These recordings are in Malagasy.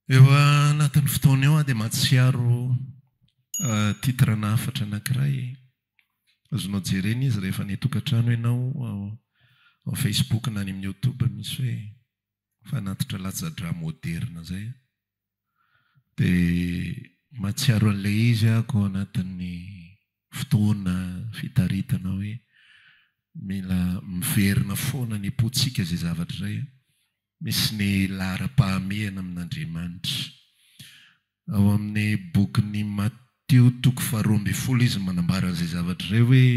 Eo anatin'ny fotoana eo aho dia mahatsiaro titre-na hafatra anankiray. Azonao jerena izy rehefa any an-tokantrano ianao, ao Facebook na any amin'ny YouTube misy hoe fanatitra latsa-drà moderina izay. Dia mahatsiaro an'ilay izy aho ao anatin'ny fotoana fitaritana hoe mila miverina foana any am-pontsika izay zavatra izay. Misy ny laharam-pahamehana amin'Andriamanitra. Ao amin'ny bokin'i Matio toko faharoa ambin'ny folo izy manambara an'izay zavatra izay hoe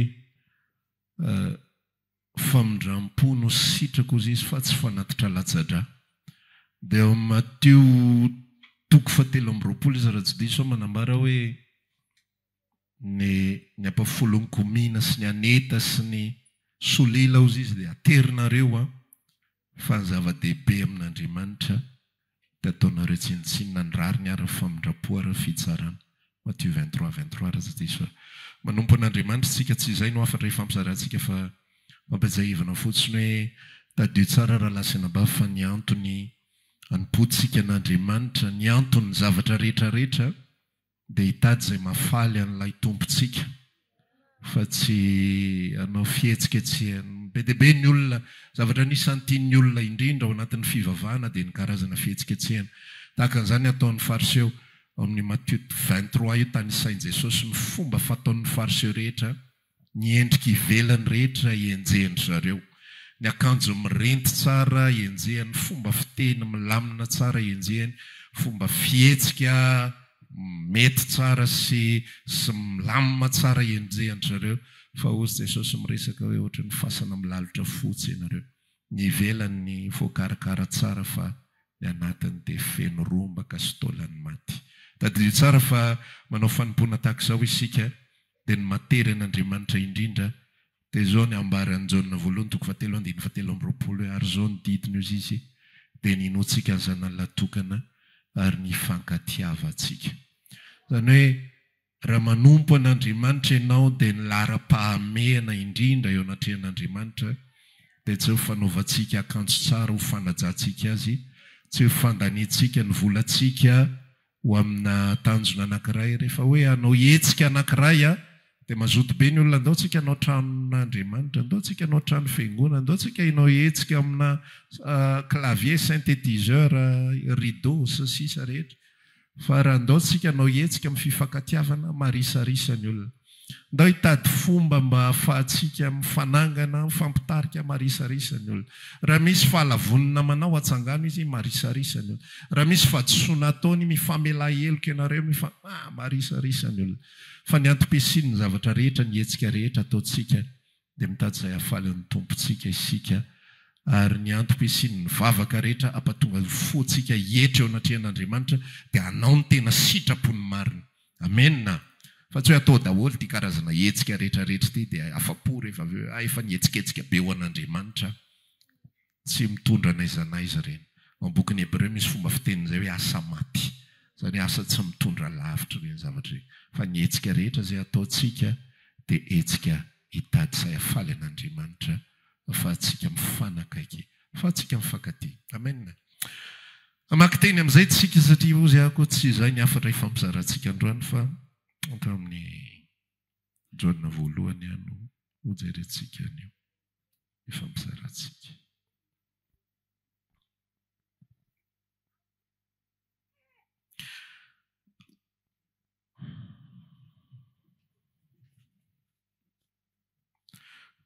famindram-po no sitrako hozy izy fa tsy fanatitra latsa-drà. Dia ao amin'ny Matio toko fahatelo amby roapolo izy raha tsy diso aho manambara hoe ny ny ampahafolon'ny komina sy ny aneta sy ny solila hozy izy dia aterinareo an fa ny zava-dehibe amin'Andriamanitra dia ataonareo tsinontsinona ny rariny ary ny famindram-po ary ny fitsarana. Matio 23, 23 raha tsy diso aho. Manompo an'Andriamanitra isika, tsy izay no hafatra ifampizarantsika fa fampiatsahivana fotsiny hoe tadidio tsara rahalahy sy anabavy fa ny antony anompoantsika an'Andriamanitra, ny anton'ny zavatra rehetra rehetra dia hitady izay mahafaly an'ilay Tompontsika fa tsy hanao fihetsiketsehana. Be dia be ny olona, zavatra anisan'ny tian'ny olona indrindra ao anatin'ny fivavahana dia ny karazana fihetsiketsehana. Tahaka an'izany ataon'ny Fariseo ao amin'ny Matio 23 io tanisain'i Jesosy ny fomba fataon'ny Fariseo rehetra Ny endrika ivelany rehetra enjehin-dry zareo. Ny akanjo mirenty tsara enjehiny, fomba fiteny milamina tsara enjehiny, fomba fihetsika mety tsara sy sy milamina tsara enjehin-dry zareo. Fa hozy Jesosy miresaka hoe ohatry ny fasana milalotra fotsy ianareo. Ny ivelany voakarakara tsara fa ny anatiny dia feno rombaka sy taolan'ny maty. Tadidio tsara fa manao fanompoana tahaka izao isika dia ny matery an'Andriamanitra indrindra, dia izao ny ambaran'i Jaona voalohany toko fahatelo andininy fahatelo amby roapolo hoe, ary izao ny didiny hozy izy, dia ny hinoantsika ny Zanany Lahy-tokana ary ny hifankatiavantsika. Izany hoe raha manompo an'Andriamanitra ianao dia ny laharam-pahamehana indrindra eo anatrehan'Andriamanitra dia tsy ho fanaovantsika akanjo tsara ho fanajantsika Azy, tsy ho fandaniantsika ny volantsika ho amina tanjona anankiray. Rehefa hoe hanao hetsika anankiray dia mazoto be ny olona, andao tsika hanao tranon'Andriamanitra, andao tsika hanao trano fiangonana, andao tsika hinao hetsika amina clavier, synthétiseur, rideau, sy ny sisa rehetra. Fa raha andao tsika hanao hetsika amin'ny fifankatiavana, marisarisa ny olona. Ndao hitady fomba mba hahafahantsika mifanangana, mifampitarika, marisarisa ny olona. Raha misy fahalavon'ny namanao, atsangano izy, marisarisa ny olona. Raha misy fahadisoana ataony, mifamelà heloka ianareo, mifa, ah, marisarisa ny olona. Fa ny antom-pisian'ny zavatra rehetra, ny hetsika rehetra ataontsika, dia mitady izay hahafaly ny Tompontsika isika, ary ny antom-pisian'ny vavaka rehetra hampatonga ny fontsika hietry eo anatrehan'Andriamanitra, dia hanao ny tena sitrapony marina. Amena! Fa tsy hoe atao daholo ity karazana hetsika rehetra rehetra ity dia afa-po rehefa avy eo hoe ah efa nihetsiketsika be ho an'Andriamanitra aho. Tsy mitondra n'aiza n'aiza ireny. Ao amin'ny bokin'ny Hebreo misy fomba fiteny izay hoe asa maty. Izany hoe asa tsy mitondra lavitra ireny zavatra ireny. Fa ny hetsika rehetra izay ataontsika dia hetsika hitady izay hahafaly an'Andriamanitra ahafahantsika mifanakaiky, ahafahantsika mifankatia. Amen! Hamaky teny amin'izay tsika satria hozy aho koa tsy izay ny hafatra hifampizarantsika androany fa ato amin'ny Jaona voalohany ihany no hojerentsika anio hifampizarantsika.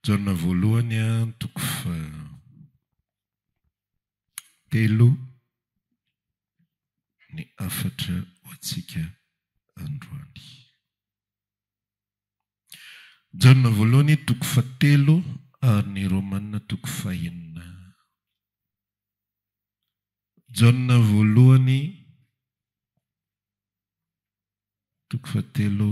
Jaona voalohany toko faha Telo ny hafatra ho antsika androany. Jaona voalohany toko fahatelo ary ny Romana toko fahenina. Jaona voalohany toko fahatelo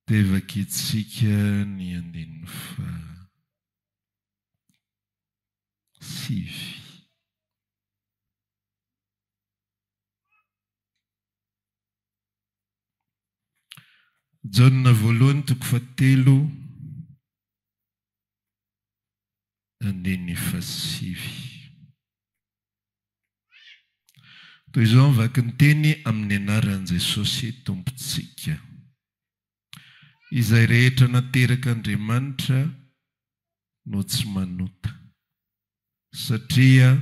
dia vakintsika ny andininy faha sivy. Jaona voalohany toko fahatelo andininy fahasivy. Toy izao ny vaky ny teny amin'ny anaran'i Jesosy Tompontsika. Izay rehetra naterak'Andriamanitra no tsy manota, satria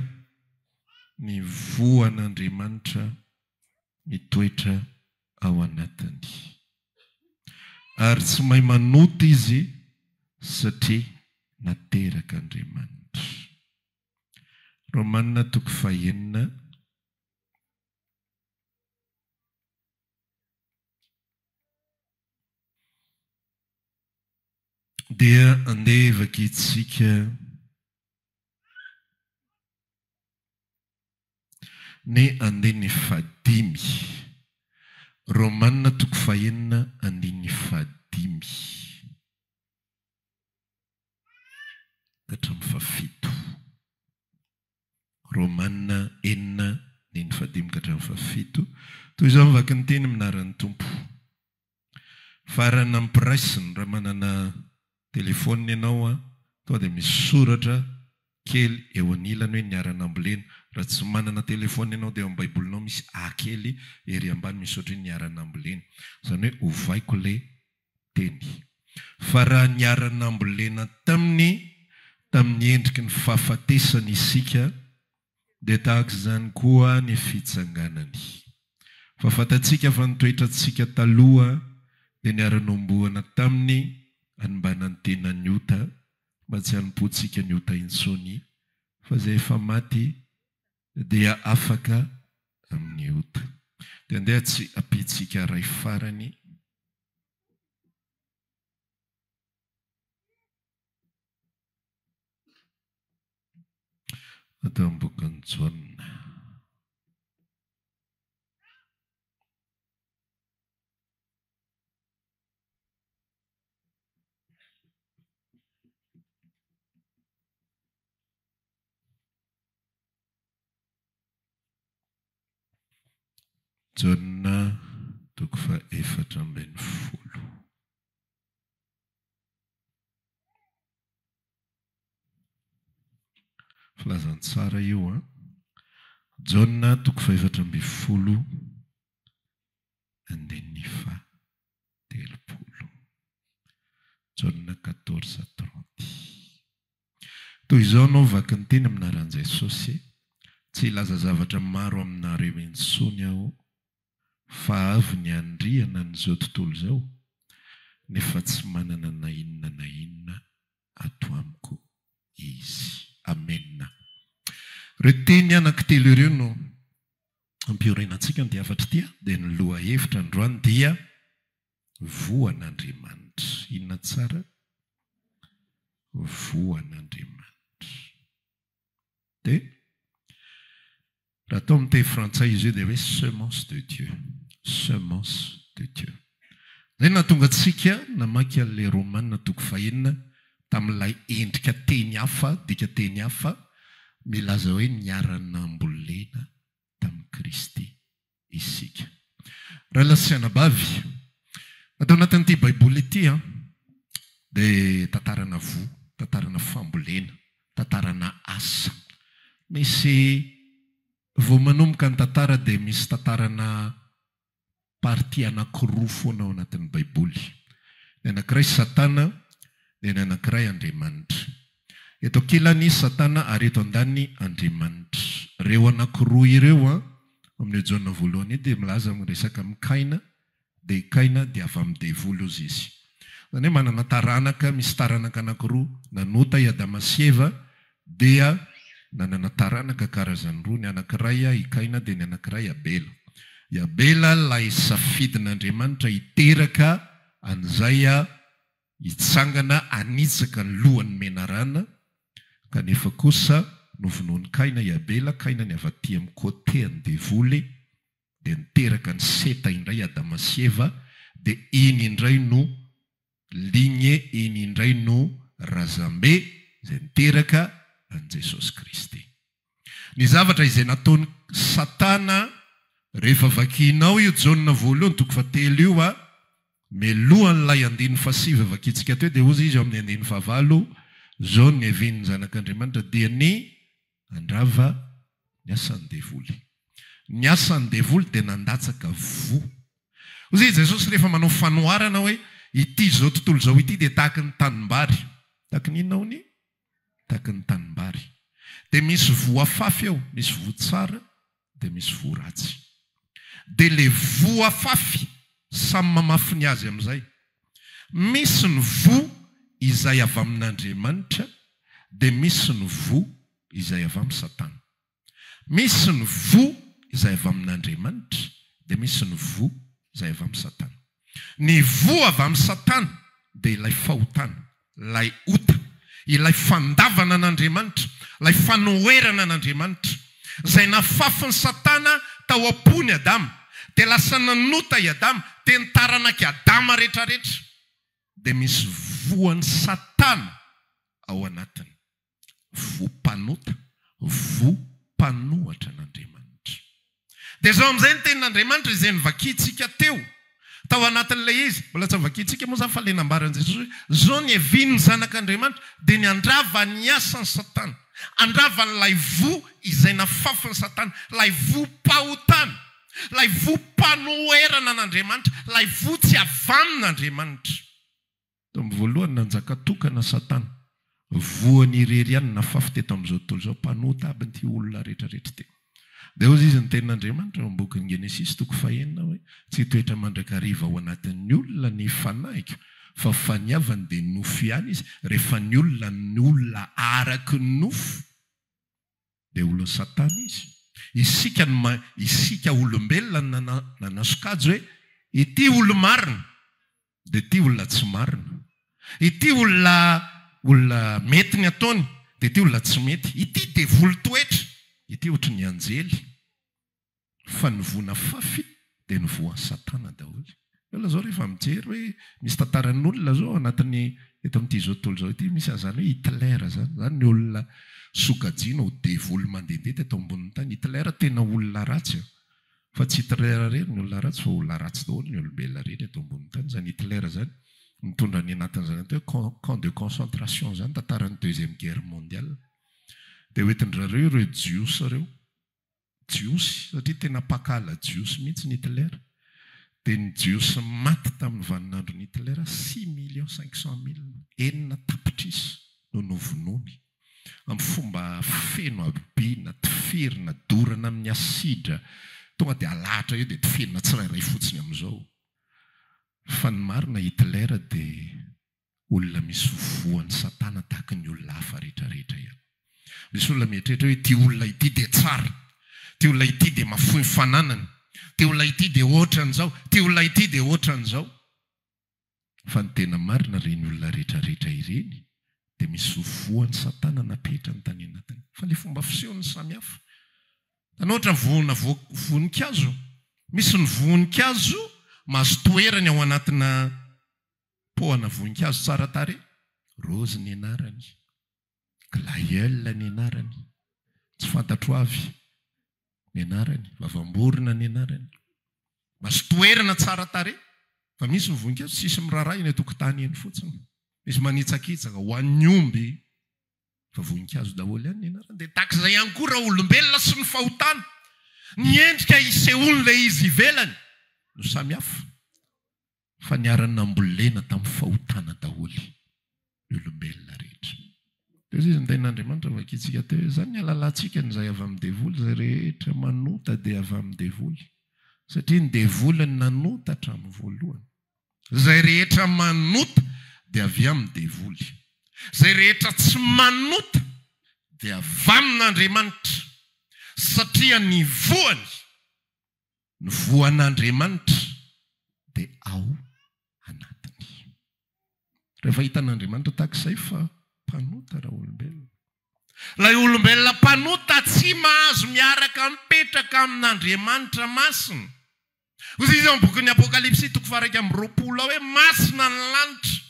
ny voan'Andriamanitra mitoetra ao anatiny. Ary tsy mahay manota izy satria naterak'Andriamanitra. Romana toko fahenina. Dia andeha vakintsika ny andininy fahadimy. Romana toko fahenina andininy fahadimy ka hatramin'ny fahafito. Romana enina andininy fahadimy ka hatramin'ny fahafito. Toy izao ny vaky ny teny amin'ny anaran'ny Tompo. Fa raha nampiraisiny, raha manana telefaonina ianao an, tonga dia misy soratra kely eo anilany hoe niara-nambolena. Raha tsy manana telefaonina ianao dia eo amin'ny baibolinao misy A kely ery ambany misy soratra hoe niara-nambolena. Izany hoe ovaiko ilay teny. Fa raha niara-nambolena taminy tamin'ny endriky ny fahafatesany isika, dia tahaka izany koa ny fitsanganany. Fa fantatsika fa ny toetrantsika taloha dia niara-nohomboana taminy hanimbana ny tenan'ny ota, mba tsy hanompoantsika ny ota intsony, fa izay efa maty dia afaka amin'ny ota. Dia andeha tsy ampiantsika iray farany. Ato amin'ny bokin'i Jaona. Jaona toko faha-14. Filazantsara io an. Jaona toko faha-14 andininy faha-30. Jaona 14:30. Toy izao no vaky ny teny amin'ny anaran'i Jesosy, Tsy hilaza zavatra maro aminareo intsony aho, fa avy ny handrihana an'izao tontolo izao, nefa tsy manana na inona na inona ato amiko izy. Amena. Ireo teny anankitelo ireo no ampiorenantsika an'ity hafatra ity, dia ny lohahevitra androany dia Voan'Andriamanitra. Inona tsara? Voan'Andriamanitra. Dia raha atao amin'ny teny frantsay izy io dia hoe semence de Dieu. Semence de Dieu. Izay no nahatonga antsika namaky an'ilay Romana toko fahenina tamin'ilay endrika teny hafa, dika teny hafa, milaza hoe niara-nambolena tamin'i Kristy isika. Rahalahy sy anabavy, ato anatin'ity Baiboly ity dia tantarana voa, tantarana fambolena, tantarana asa. Misy, vao manomboka ny tantara dia misy tantarana partie anankiroa foana ao anatin'ny Baiboly. Ny anankiray Satana, dia ny anankiray Andriamanitra. Eto ankilany Satana ary eto andaniny Andriamanitra. Ireo anankiroa ireo an, amin'io Jaona voalohany io dia milaza miresaka amin'i Kaina, dia i Kaina dia avy amin'ny devoly hozy izy. Izany hoe manana taranaka, misy taranaka anankiroa, nanota i Adama sy Eva dia nanana taranaka karazany roa, ny anankiray i Kaina dia ny anankiray Abela. I Abela ilay safidin'Andriamanitra hiteraka an'izay hitsangana hanitsaka ny lohan'ny menarana, kanefa kosa novonoin'i Kaina i Abela, Kaina ny avy aty amin'ny côté an'ny devoly, dia niteraka an'i Seta indray Adama sy Eva, dia iny indray no lignée, iny indray no razambe izay niteraka an'i Jesosy Kristy. Ny zavatra izay nataon'i Satana, rehefa vakianao io Jaona voalohany toko fahatelo io a, mialohan'ilay andininy fahasivy vakintsika teo dia hozy izy eo amin'ny andininy fahavalo, Izao no niavian'ny Zanak'Andriamanitra dia ny handrava ny asan'ny devoly. Ny asan'ny devoly dia nandatsaka voa. Hoy i Jesosy rehefa manao fanoharana hoe, Ity izao tontolo izao ity dia tahaky ny tanimbary. Tahaky ny inona hono? Tahaky ny tanimbary. Dia misy voa afafy eo, misy voa tsara, dia misy voa ratsy. Dia ilay voa afafy, samy mamafy ny azy amin'izay. Misy ny voa izay avy amin'Andriamanitra, dia misy ny voa izay avy amin'i Satana. Misy ny voa izay avy amin'Andriamanitra, dia misy ny voa izay avy amin'i Satana. Ny voa avy amin'i Satana dia ilay fahotana, ilay ota, ilay fandavana an'Andriamanitra, ilay fanoherana an'Andriamanitra, izay nafafin'i Satana tao am-pon'i Adama. Dia lasa nanota i Adama, dia ny taranak'i Adama rehetrarehetra dia misy voan'i Satana ao anatiny. voa mpanota, voa mpanohatra an'Andriamanitra. Dia izao amin'izay ny tenin'Andriamanitra izay novakintsika teo, tao anatin'ilay izy, mbola tsy novakintsika moa izany fa ilay nambaran'i Jesosy hoe, izao ny hevian'ny Zanak'Andriamanitra dia ny handrava ny asan'i Satana, handrava an'ilay voa izay nafafin'i Satana, ilay voam-pahotana, ilay voam-panoherana an'Andriamanitra, ilay voa tsy avy amin'Andriamanitra. Tamin'ny voalohany nanjaka tokana Satana. Voany irery ihany nafafy teto amin'izao tontolo izao. Mpanota aby ity olona rehetra rehetra ity. Dia hozy izy ny tenin'Andriamanitra ao amin'ny bokin'ny Genesisy toko fahenina hoe, Tsy hitoetra mandrakariva ao anatin'ny olona ny fanahiko, fa faniavany dia nofo ihany izy, rehefa ny olona ny olona araka ny nofo. Dia olon'i Satana izy. Isika no ma, isika olombelona no nana, nanasokajy hoe, ity olo-marina, dia ity olona tsy marina. Ity olona, olona mety ny ataony, dia ity olona tsy mety. Ity devoly toetra, ity ohatry ny anjely. Fa ny voa nafafy dia ny voan'i Satana daholo. Ny olona izao rehefa mijery hoe misy tantaran'olona izao ao anatin'ny eto amin'ity izao tontolo izao ity, misy an'izany hoe Hitler izany. Izany ny olona sokajiana ho devoly mandehandeha teto ambonin'ny tany. Hitler tena olona ratsy an! Fa tsy Hitler irery ny olona ratsy fa olona ratsy daholo ny olombelona rehetra eto ambonin'ny tany. Izany Hitler izany mitondra ny anatin'izany atao hoe camp de concentration izany tantaran'ny deuxième guerre mondiale. Dia hoentin-dry zareo ireo jiosy ireo. Jiosy, satria tena mpankala Jiosy mihitsy ny Hitler, dia ny Jiosy maty tamin'ny vaninandron'i Hitler six millions cinq cent mille, enina tapitrisa no novonoiny, amin'ny fomba feno habibiana, tifirina, dorana amin'ny asidra, tonga dia alahatra eo dia tifirina tsirairay fotsiny amin'izao. Fa ny marina Hitler dia olona misy voan'i satana tahaka ny olona hafa rehetra rehetra ihany. Misy olona mieritreritra hoe ity olona ity dia tsara, ity olona ity dia mafoy ny fananany, ity olona ity dia ohatran'izao, ity olona ity dia ohatran'izao. Fa ny tena marina ireny olona rehetra rehetra ireny dia misy voan'i satana napetrany tany anatiny. Fa ilay fomba fisehony no samy hafa. Hitanao ohatra voana voninkazo, misy ny voninkazo mahazo toerany ao anatina Poana voninkazo tsara tarehy, Rose ny anarany, Glaïeul ny anarany, tsy fantatro avy ny anarany, Vavam-borona ny anarany. Maso toerana tsara tarehy, fa misy ny voninkazo tsisy miraharaha eny an-tokotany eny fotsiny. Misy manitsakitsaka ho an'ny omby, fa voninkazo daholo ihany ny anarany. Dia tahaka izay ihany koa raolombelona sy ny fahotana. Ny endrika isehoan'ilay izy ivelany no samy hafa. Fa niara-nambolena tamin'ny fahotana daholo ny olombelona rehetra. Teo izy ny tenin'Andriamanitra vakintsika teo hoe, izany ny halalantsika ny izay avy amin'ny devoly, izay rehetra manota dia avy amin'ny devoly. Satria ny devoly no nanota hatramin'ny voalohany. Izay rehetra manota dia avy amin'ny devoly. Izay rehetra tsy manota dia avy amin'Andriamanitra. Satria ny voany Ny voan'Andriamanitra dia ao anatiny. Rehefa hitan'Andriamanitra tahaka izay fa mpanota raolombelona. Ilay olombelona mpanota tsy mahazo miaraka mipetraka amin'Andriamanitra masina. Hoy izy ao amin'ny bokin'ny Apokalypsy toko faha-21 ao hoe masina ny lanitra.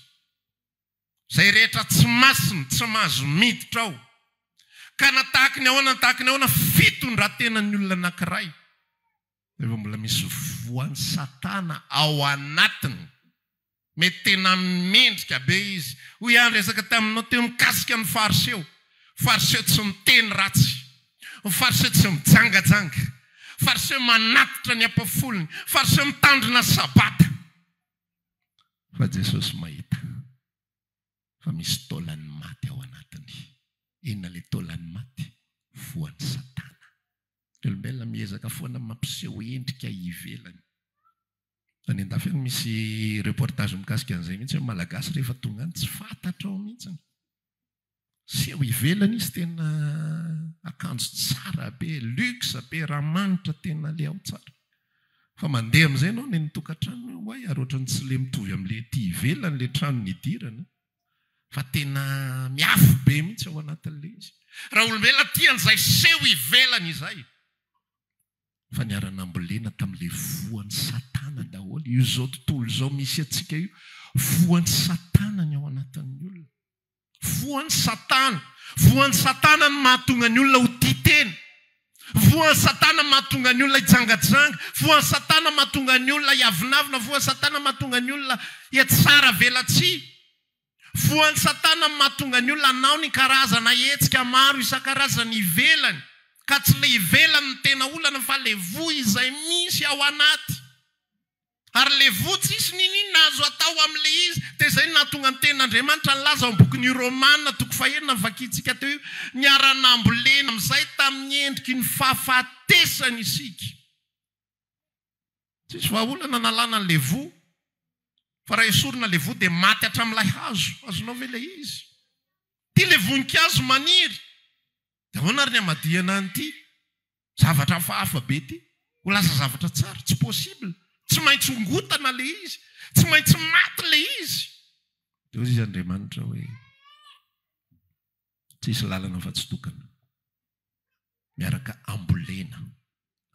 Izay rehetra tsy masina, tsy mahazo miditra ao. Ka na tahaky ny ahoana na tahaky ny ahoana fitondrantenan'ny olona anankiray, rehefa mbola misy voan'i Satana ao anatiny, mety tena mendrika be izy. Hoy aho niresaka taminao teo mikasika ny Fariseo. Fariseo tsy miteny ratsy. Ny Fariseo tsy mijangajanga. Fariseo manatitra ny ampafolony, Fariseo mitandrina Sabata. Fa Jesosy mahita fa misy taolan'ny maty ao anatiny. Inona ilay taolan'ny maty? Voan'i Satana. Ny olombelona miezaka foana mampiseho endrika ivelany. Any an-dafy any misy reportage mikasika an'izay mihitsy hoe Malagasy rehefa tonga any tsy fantatrao mihitsy. Seho ivelany izy tena akanjo tsara be, luxe be, rà manitra tena le ao tsara. Fa mandeha amin'izay ianao any amin'ny tokantrano hoe oay ary ohatran'ny tsy le mitovy amin'le ety ivelany le trano nidirana fa tena miafy be mihitsy ao anatin'le izy. Raha olombelona tia an'izay seho ivelany izay fa niara-nambolena tamin'ilay voan'i Satana daholo. Io izao tontolo izao misy antsika io, voan'i Satana ny ao anatin'ny olona. Voan'i Satana. Voan'i Satana ny mahatonga ny olona ho tia tena. Voan'i Satana mahatonga ny olona hijangajanga. Voan'i Satana mahatonga ny olona hiavonavona. Voan'i Satana mahatonga ny olona hiatsara velatsihy. Voan'i Satana ny mahatonga ny olona hanao ny karazana hetsika maro isan-karazany ivelany. Ka tsy ilay ivelany no tena olana fa ilay voa izay misy ao anaty. Ary le voa tsisy niniana azo atao amle izy, dia izay no nahatonga ny tenin'Andriamanitra nilaza ao amin'ny bokin'ny Romana toko fahenina novakintsika teo io, niara-nambolena amin'izay tamin'ny endriky ny fahafatesana isika. Tsisy vahaolana analana an'le voa, fa raha esorina le voa dia maty hatramin'ilay hazo, azonao ve ilay izy? Ity le voninkazo maniry, dia ahoana ary ny hamadihana an'ity? Zavatra hafahafa be ity. Ho lasa zavatra tsara. Tsy possible. Tsy maintsy ongotana ilay izy. Tsy maintsy maty ilay izy. Dia hoy izy Andriamanitra hoe, Tsisy lalana afa-tsy tokana. Miaraka ambolena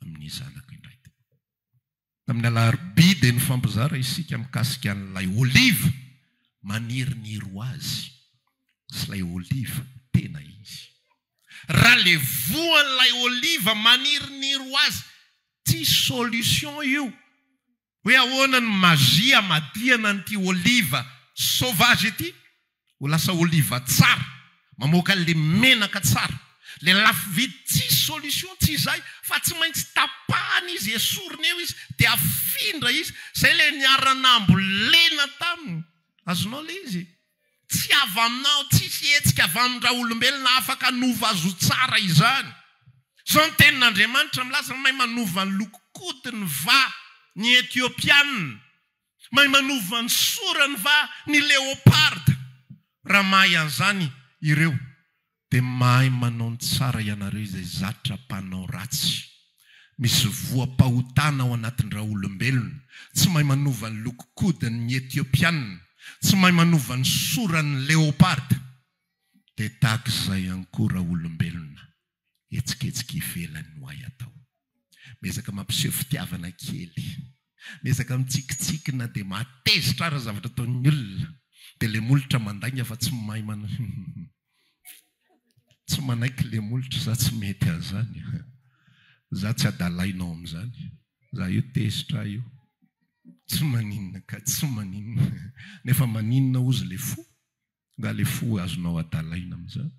amin'ny zanako indray. Tamin'ny alarobia dia nifampizara isika mikasika an'ilay oliva maniriniry ho azy sy ilay oliva tena izy. Raha le voan'ilay oliva maniriniry ho azy, tsisy solution io. Hoe ahoana ny magie hamadihana an'ity oliva sauvage ity ho lasa oliva tsara, mamoaka an'le menaka tsara, le lafo vidy, tsisy solution, tsy izay fa tsy maintsy tapahana izy, esorina eo izy, de afindra izy, zay le niara-nambolena taminy, azonao le izy e? Tsy avy aminao, tsisy hetsika avy amin-draolombelona afaka hanova azy ho tsara izany. Zao ny tenin'Andriamanitra milaza, mahay manova ny loko-kodiny va ny Etiopiana? Mahay manova ny sorany va ny leoparda? Raha mahay an'izany ireo, dia mahay manao ny tsara ianareo izay zatra mpanao ratsy. Misy voam-pahotana ao anatin-draolombelona. Tsy mahay manova ny loko-kodiny ny Etiopiana, tsy mahay manova ny sorany ny leoparda. Dia tahaka izay ihany koa raolombelona. Hetsiketsika ivelany no hay atao. Miezaka mampiseho fitiavana kely. Miezaka mitsikitsiky na dia mahatezitra ara zavatra ataon'ny olona. Dia ilay molotra mandainga fa tsy mahay manao Tsy manaiky ilay molotra, za tsy mety an'izany. Za tsy adalainao amin'izany. Za io tezitra aho io. Tsy maninona ka, tsy maninona. Nefa maninona hozy ilay fo? Nga ilay fo azonao adalaina amin'izany?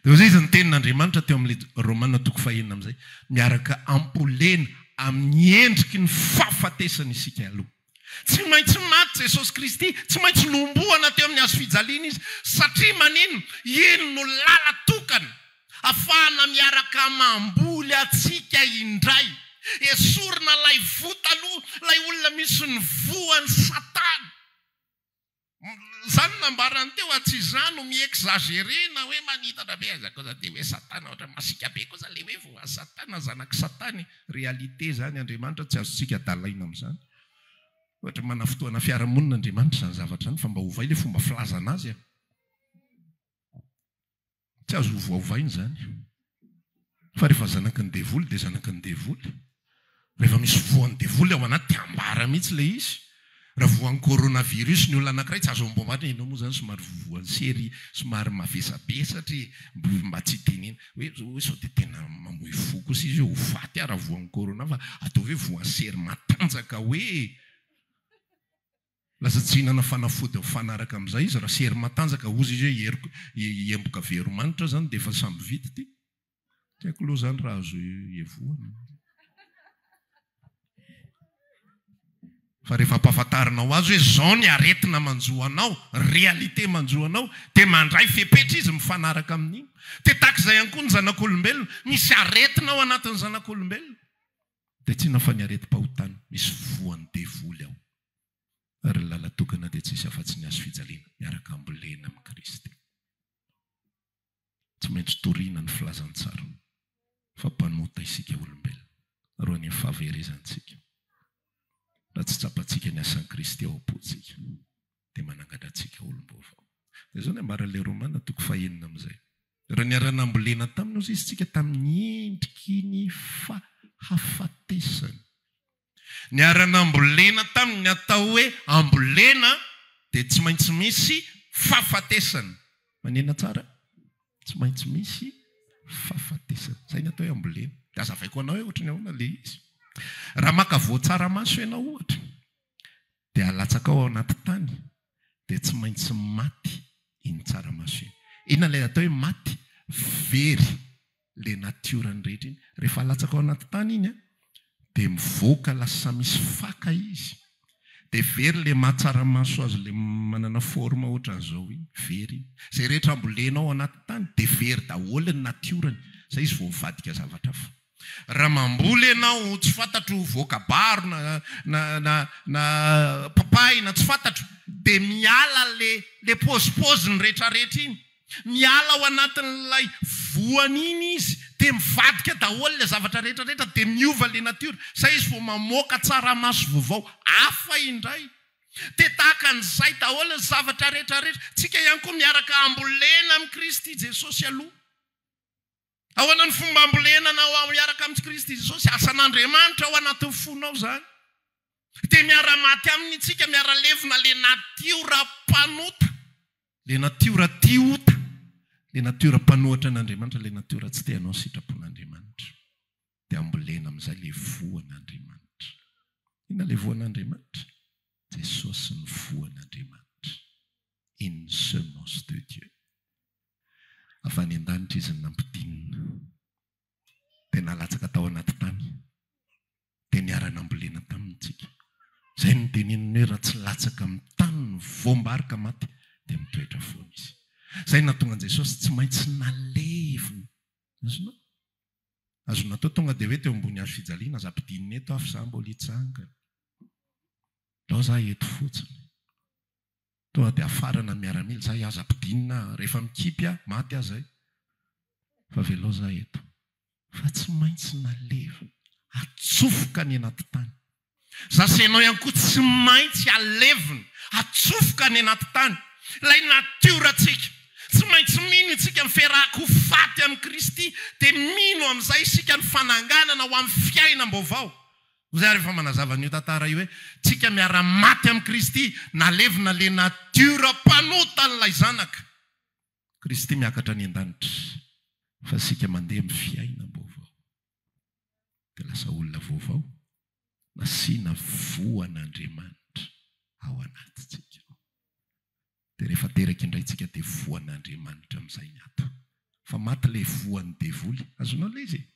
Dia hoy izy ny tenin'Andriamanitra teo amin'ilay Romana toko fahenina amin'izay, miaraka ambolena amin'ny endriky ny fahafatesana isika aloha. Tsy maintsy maty Jesosy Kristy, tsy maintsy nohomboana teo amin'ny hazo fijaliana Izy, satria maninona? Iny no lala-tokana afahana miaraka mamboly antsika indray. Esorina ilay voa taloha, ilay olona misy ny voan'i Satana. Zany nambarany teo a, tsy izaho no mi-exagerer na hoe manitatra be aiza kosa dia hoe satana ohatra masiaka be kosa le hoe voa satana zanak'i satana e, réalité zany Andriamanitra tsy azontsika adalaina amin'izany, ohatra manafotoana fiarahamonina Andriamanitra izany zavatra izany fa mba ovay le fomba filazana azy a. Tsy azo ovaovaina izany. Fa rehefa zanaky ny devoly dia zanaky ny devoly. Rehefa misy voan'ny devoly ao anaty dia ambara mihitsy ilay izy. Raha voan'ny coronavirus ny olona anankiray tsy azo amboamarina, ianao moa izany somary voan'ny sery somary mavesabesatra e, mba tsy hitenena hoe hoe sao dia tena mamoy fo kosa izy hoe ho faty aho raha voan'ny corona fa ataovy hoe voan'ny sery matanjaka hoe Lasa tsy hihinana fanafody mifanaraka amin'izay izy raha sery matanjaka hozy izy hoe hieriko hiemboka veromanitra zany dia efa samy vita ity. Tsy haiko aloha zany raha azo ievohana. Fa rehefa ampahafantarinao azy hoe izao ny aretina manjo anao, réalité manjo anao, dia mandray fepetra izy mifanaraka amin'iny. Dia tahaka izay ihany koa ny zanak'olombelona, misy aretina ao anatin'ny zanak'olombelona. Dia tsy inona fa ny aretim-pahotana, misy voan'ny devoly ao. Ary ny lalan-tokana dia tsisy afa-tsy ny hazo fijaliana, miaraka ambolena amin'i Kristy. Tsy maintsy torina ny filazantsara fa mpanota isika olombelona ary ho any amin'ny fahaverezantsika. Raha tsy tsapantsika ny asan'i Kristy ao am-pontsika dia manangana antsika olom-baovao. Dia izao ny ambaran'ilay Romana toko fahenina amin'izay. Raha niara-nambolena taminy hozy izy tsika tamin'ny endriky ny fahafatesany. Niara-nambolena taminy, ny atao hoe ambolena dia tsy maintsy misy fahafatesana. Manena tsara? Tsy maintsy misy fahafatesana. Izay ny atao hoe ambolena. Dia hazavaiko anao hoe ohatry ny ahoana ilay izy. Raha maka voan-tsaramaso ianao ohatra, dia alatsakao ao anaty tany, dia tsy maintsy maty iny tsaramaso iny. Inona ilay atao hoe maty? Very le natiorany rehetra iny. Rehefa alatsaka ao anaty tany iny dia mivoaka lasa misy faka izy. Dia very le maha tsaramaso azy le manana forme ohatran'izao iny. Very iny. Izay rehetra ambolenao ao anaty tany dia very daholo ny natiorany. Izay izy vao mivadika zavatra hafa. Raha mamboly ianao tsy fantatro voakabaro na na na na papay na tsy fantatro dia miala le le paozipaoziny rehetrarehetra iny. Miala ao anatin'ilay voany iny izy dia mivadika daholo ilay zavatra rehetra rehetra dia miova ilay natiora, zay izy vao mamoaka tsaramaso vaovao hafa indray. Dia tahaka an'izay daholo ny zavatra rehetra rehetra. Tsika ihany koa miaraka ambolena amin'i Kristy Jesosy aloha. Ahoana ny fomba ambolena anao miaraka amin'i Kristy Jesosy? Asan'Andriamanitra ao anatin'ny fonao izany. Dia miara-maty aminy isika, miara-levona ilay natiora mpanota, ilay natiora tia ota, ilay natiora mpanohatra an'Andriamanitra, ilay natiora tsy te hanao ny sitrapon'Andriamanitra. Dia ambolena amin'izay ilay voan'Andriamanitra. Inona ilay voan'Andriamanitra? Jesosy ny voan'Andriamanitra. Une semence de Dieu. Avy any an-danitra izy no nampidinina, dia nalatsaka tao anaty tany, dia niara-nambolena taminy isika. Izay no noteneniny hoe raha tsy latsaka amin'ny tany ny voam-bary ka maty, dia mitoetra foana izy. Izay no nahatonga an'i Jesosy tsy maintsy nalevina. Azonao? Azonao atao tonga dia hoe teo ambony hazo fijaliana, aza ampidinina eto aho fa izaho mbola hitsangana. Alao izaho eto fotsiny. Tonga dia afarana ny miaramila, zay aza ampidinina aho, rehefa mikipy aho, maty aho zay, fa avelao za eto. Fa tsy maintsy nalevina, atsofoka any anaty tany. Za sy ianao ihany koa tsy maintsy alevina, atsofoka any anaty tany. Ilay natiorantsika. Tsy maintsy mino isika ny fiarahako ho faty amin'i Kristy, dia mino amin'izay isika ny fananganana ho amin'ny fiainam-baovao. Izay ary efa manazava an'io tantara io hoe tsika miara maty amin'i Kristy, nalevina le natiora mpanota an'ilay zanaka. Kristy miakatra any an-danitra fa isika mandeha amin'ny fiainam-baovao. Dia lasa olona vaovao, nasiana voan'Andriamanitra ao anatintsika ao. Dia rehefa teraka indray tsika dia voan'Andriamanitra amin'izay ny ato. Fa maty ilay voan'ny devoly. Azonao ilay izy e?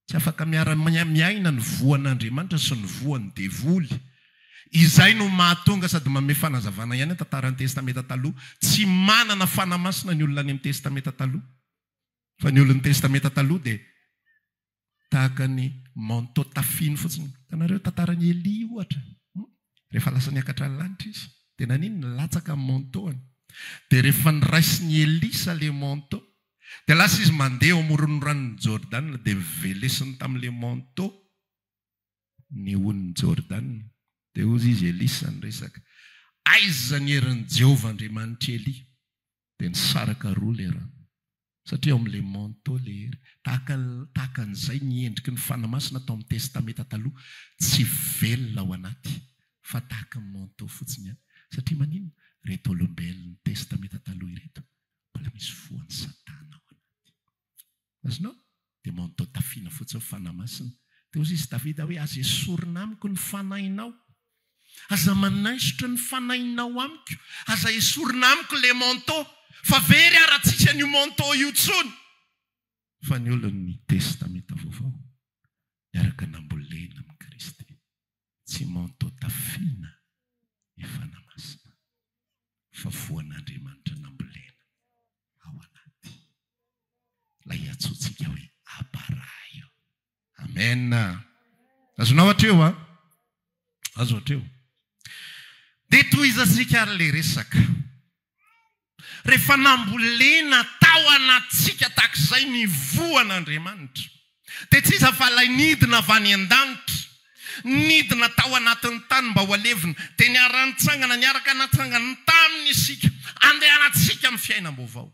Tsy afaka miara-miaina ny voan'Andriamanitra sy ny voan'ny devoly. Izay no mahatonga sady manome fanazavana ihany ny tantaran'ny Testamenta Taloha. Tsy manana Fanahy Masina ny olona any amin'ny Testamenta Taloha. Fa ny olon'ny Testamenta Taloha dia Tahaka ny manteau tafiny fotsiny. Hitanareo tantaran'i Elia ohatra. Rehefa lasa niakatra ny lanitra izy, dia naninona? Nilatsaka ny manteau-ny. Dia rehefa noraisin'i Elisa ilay manteau, dia lasa izy mandeha eo amoron'ny ranon'i Jordana, dia novelesiny tamin'ilay manteau ny onin'i Jordana. Dia hozy izy, Elisa niresaka, Aiza ny herin'i Jehovah Andriamanitr'i Elia? Dia nisaraka roa ilay rano. Satria ao amin'ilay manteau ilay hery. Tahaka tahaka an'izay ny endriky ny Fanahy Masina tao amin'ny Testamenta Taloha, tsy velona ao anaty, fa tahaka ny manteau fotsiny ihany. Satria maninona? Ireto olombelon'ny Testamenta Taloha ireto, mbola misy voan'i Satana ao anaty. Azonao? Dia manteau tafiana fotsiny Fanahy Masina. Dia hoy izy Davida hoe, Aza esorina amiko ny Fanahinao. Aza manaisotra ny Fanahinao amiko. Aza esorina amiko ilay manteau. Fa very aho raha tsisy an'io manteau io intsony. Fa ny olon'ny Testamenta Vaovao, niaraka nambolena amin'i Kristy. Tsy manteau tafiana. Amen. Azonao hatreo a? Azo hatreo. Dia tohizantsika ary ilay resaka. Rehefa nambolena tao anatintsika tahak'izay ny voan'Andriamanitra, dia tsy iza fa ilay nidina avy any an-danitra, nidina tao anatin'ny tany mba ho alevina, dia niara-nitsangana, niaraka natsangana taminy isika, andehanantsika amin'ny fiainam-baovao.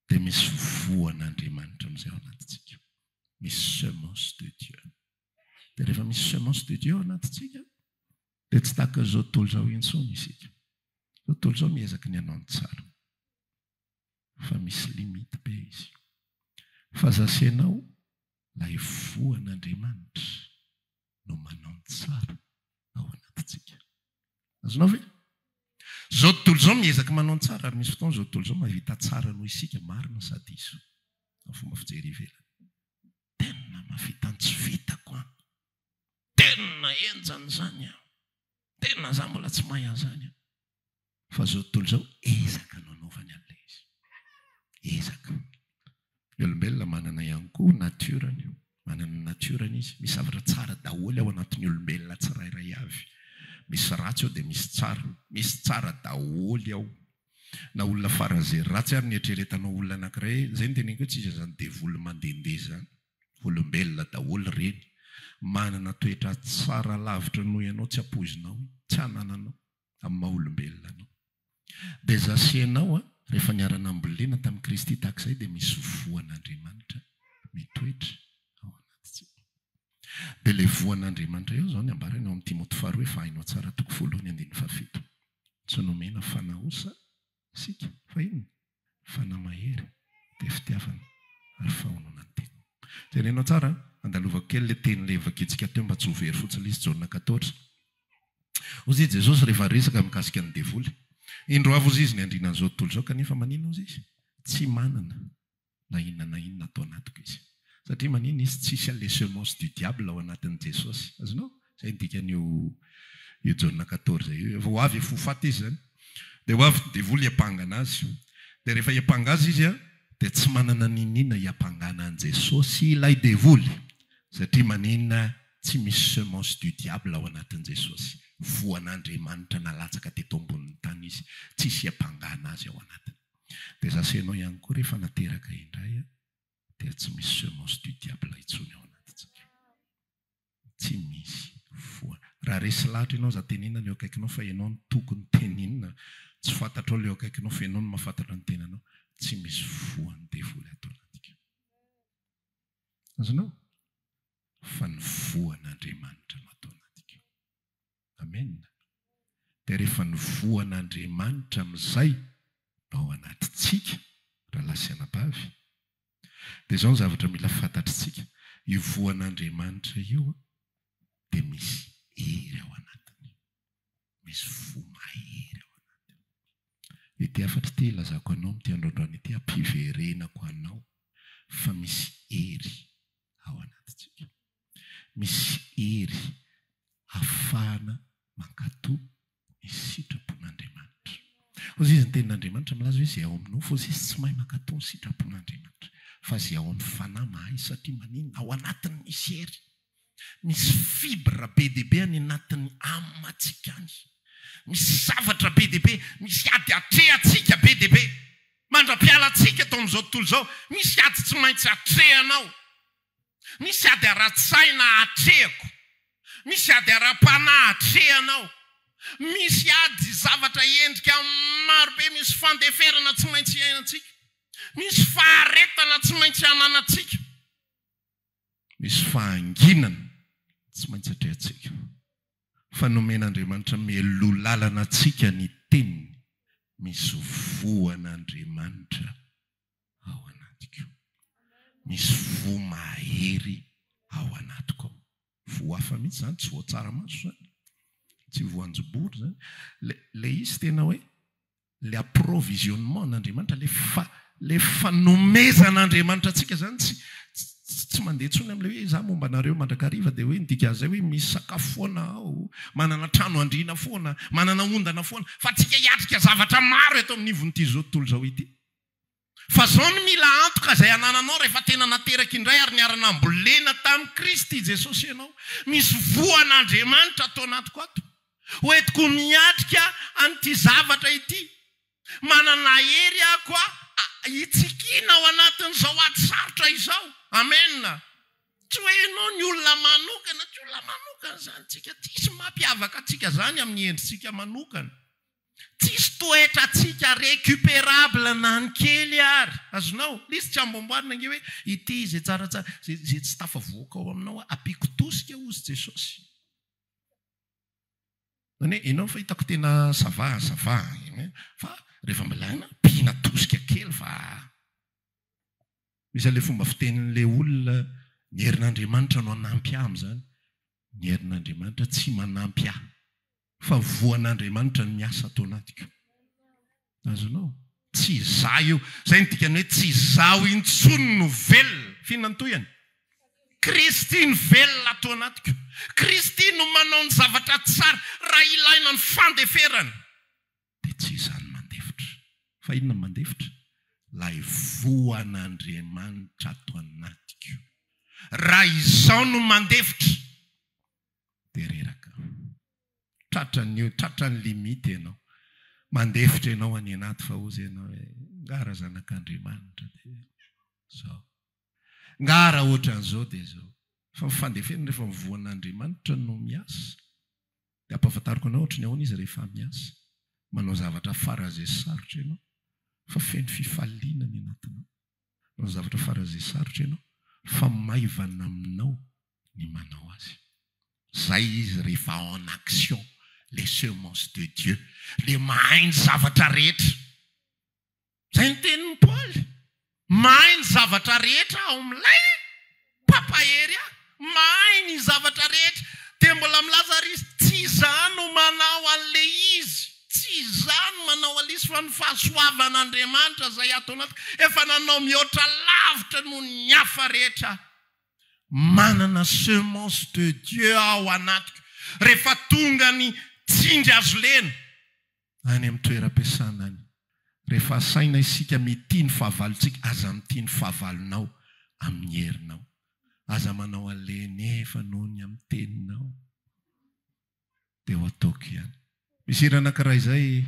Dia misy voan'Andriamanitra amin'izay ao anatintsika. Misy semence de Dieu. Dia rehefa misy semence de Dieu ao anatintsika, dia tsy tahaka izao tontolo izao intsony isika. Izao tontolo izao miezaka ny hanao ny tsara. Fa misy limite be izy. Fa za sy ianao, ilay voan'Andriamanitra no manao ny tsara ao anatintsika. Azonao ve? Izao tontolo izao miezaka manao ny tsara ary misy fotoana izao tontolo izao mahavita tsara noho isika, marina sa diso? Amin'ny fomba fijery ivelany. Tena mahavita ny tsy vitako an! Tena henjana izany an! Tena za mbola tsy mahay an'izany an! Fa izao tontolo izao ezaka no anaovany an'ilay izy. Ezaka. Ny olombelona manana ihany koa nature-ny. Manana ny nature-ny izy. Misy zavatra tsara daholo ao anatin'ny olombelona tsirairay avy. Misy ratsy ao dia misy tsara. Misy tsara daholo ao. Na olona faran'izay ratsy ary ny eritreretanao olona anankiray, izay no teneniko hoe tsisy an'izany devoly mandehandeha izany. Olombelona daholo ireny. Manana toetra tsara lavitra noho ianao tsy ampoizinao, tsy anananao amin'ny maha olombelona anao. Dia za sy ianao rehefa niara-nambolena tamin'i Kristy tahaka izay dia misy voan'Andriamanitra mitoetra ao anatintsika. Dia ilay voan'Andriamanitra eo izao ny ambarany ao amin'ny Timoty faharoa efa hainao tsara toko voalohany andininy fahafito. Tsy nomena fanahy osa isika fa inona? Fanahy mahery dia fitiavana ary fahononan-tena. Jerenao tsara an! Andalovako kely ilay teny ilay vakintsika teo mba tsy ho very fotsiny ilay izy, Jaona quatorze. Hozy i Jesosy rehefa resaka mikasika ny devoly. Indro avy hozy izy ny andrianan'izao tontolo izao kanefa maninona hozy izy? Tsy manana na inona na inona ato anatiko izy. Satria maninona izy? Tsisy les semences du diable ao anatin'i Jesosy. Azonao? Izay ny dikan'io io Jaona quatorze io. Efa ho avy efa ho faty izy izany. Dia ho avy ny devoly hiampangana azy. Dia rehefa hiampanga azy izy dia tsy manana n'inon'inona hiampangana an'i Jesosy ilay devoly. Satria maninona? Tsy misy semence du diable ao anatin'i Jesosy. Voan'Andriamanitra nalatsaka teto ambonin'ny tany izy. Tsisy hiampangana azy ao anatiny. Dia za sy ianao ihany koa rehefa nateraka indray dia tsy misy semence du diable intsony ao anatintsika. Tsy misy voa. Raha resy lahatra ianao aza tenenina ny eo akaikinao fa ianao no tokony tenenina. Tsy fantatrao ilay eo akaikinao fa ianao no mahafantatra ny tenanao. Tsy misy voan'ny devoly ato anatika. Azonao? Fa ny voan'Andriamanitra no ato anatika. Amen. Dia rehefa ny voan'Andriamanitra amin'izay no ao anatintsika, rahalahy sy anabavy, dia izao ny zavatra mila fantatritsika, io voan'Andriamanitra io dia misy hery ao anatiny. Misy voa mahery ao anatiny. Ity hafatra ity ilazako anao amin'ity androandroany ity, ampiverenako anao fa misy hery ao anatintsika. Misy hery ahafahana mankatò ny sitrapon'Andriamanitra. Hoy izy, ny tenin'Andriamanitra milaza hoe izay ao amin'ny nofo, hoy izy, tsy mahay mankatò ny sitrapon'Andriamanitra, fa izay ao amin'ny fanahy mahay, satria maninona? Ao anatiny misy hery. Misy fibre be dia be any anatin'ny âme-ntsika any. Misy zavatra be dia be, misy ady atrehantsika be dia be. Mandra-pialantsika eto amin'izao tontolo izao, misy ady tsy maintsy atrehanao. Misy ady ara-tsaina atrehako. Misy ady ara-panahy atrehanao. Misy ady zavatra endrika maro be, misy fandeferana tsy maintsy iainantsika. Misy faharetana tsy maintsy ananantsika. Misy fahanginana tsy maintsy atrehantsika. Fa nomen'Andriamanitra mialoha lalana antsika ny Teniny. Misy voan'Andriamanitra ao anatiko. Misy voa mahery ao anatiko ao. Voa hafa mihitsy izany, tsy voa tsaramaso izany, tsy voanjobory izany. Ilay izy tena hoe ilay approvisionnement an'Andriamanitra, ilay fa, ilay fanomezan'Andriamanitra antsika izany tsy, tsy mandeha intsony amin'ilay hoe izaho momba anareo mandrakariva dia hoe ny dikan'izay hoe misy sakafo foana ao, manana trano handriana foana, manana ondana foana, fa tsika hiatrika zavatra maro eto amin'ny ivon'ity izao tontolo izao ity. Fa zao no mila antoka izay anananao rehefa tena nateraka indray ary niara-nambolena tamin'i Kristy Jesosy ianao. Misy voan'Andriamanitra ato anatiko ato. Hoentiko miatrika an'ity zavatra ity. Manana hery aho koa hitsikiana ao anatin'izao ady sarotra izao. Amen. Tsy hoe ianao ny olona manokana, tsy olona manokana izany tsika. Tsisy mampiavaka antsika izany amin'ny endritsika manokana. Tsisy toetrantsika récupérable na ny kely ary. Azonao? Ilay izy tsy amboamboarina ange hoe ity izay tsaratsara, izay tsy tafavoaka ao aminao ampiako tosika hozy Jesosy. Zany hoe enao fa hitako tena ça va ça va fa rehefa milaina ampiana tosika kely fa misy an'ilay fomba fitenin'ilay olona ny herin'Andriamanitra no hanampy ahy amin'izany. Ny herin'Andriamanitra tsy manampy ahy fa voan'Andriamanitra no miasa ato anatiko. Azonao? Tsy izaho io. Izay no dikan'ny hoe tsy izaho intsony no velona. F'inona ny tohiny? Kristy no velona ato anatiko. Kristy no manao ny zavatra tsara. Raha ilaina ny fandeferana, dia tsy izaho no mandefitra. Fa inona no mandefitra? Ilay voan'Andriamanitra ato anatiko. Raha izaho no mandefitra, dia reraka aho. Tratran'ny tratran'ny limite ianao. Mandefitra ianao any anaty fa hozy ianao hoe nga raha zanak'Andriamanitra dia zao. Nga raha ohatran'izao dia zao. Fa ny fandefena rehefa ny voan'Andriamanitra no miasa. Dia ampahafantariko anao ohatry ny ahoana izy rehefa miasa. Manao zavatra faran'izay sarotra ianao fa feno fifaliana ny anatinao. Manao zavatra faran'izay sarotra ianao fa maivana aminao ny manao azy. Zay izy rehefa en action, les semences de Dieu, le mahay ny zavatra rehetra. Zay ny tenin'i Paoly, mahay ny zavatra rehetra ao amin'ilay mpampahery ahy, mahay ny zavatra rehetra. Dia mbola milaza ary izy, tsy izaho no manao an'ilay izy, tsy izaho no manao an'ilay izy fa ny fahasoavan'Andriamanitra izay ato anatiko, efa nanao mihoatra lavitra noho ny hafa rehetra aho. Manana semence de Dieu aho anatiko. Rehefa tonga ny tsindry azo lena any amin'ny toeram-piasana any. Rehefa asaina isika mitia ny fahavalontsika, aza mitia ny fahavalonao amin'ny herinao. Aza manao an'ilay nefa noho ny amin'ny teninao. Dia ho ataoko ihany. Misy hira anankiray izay.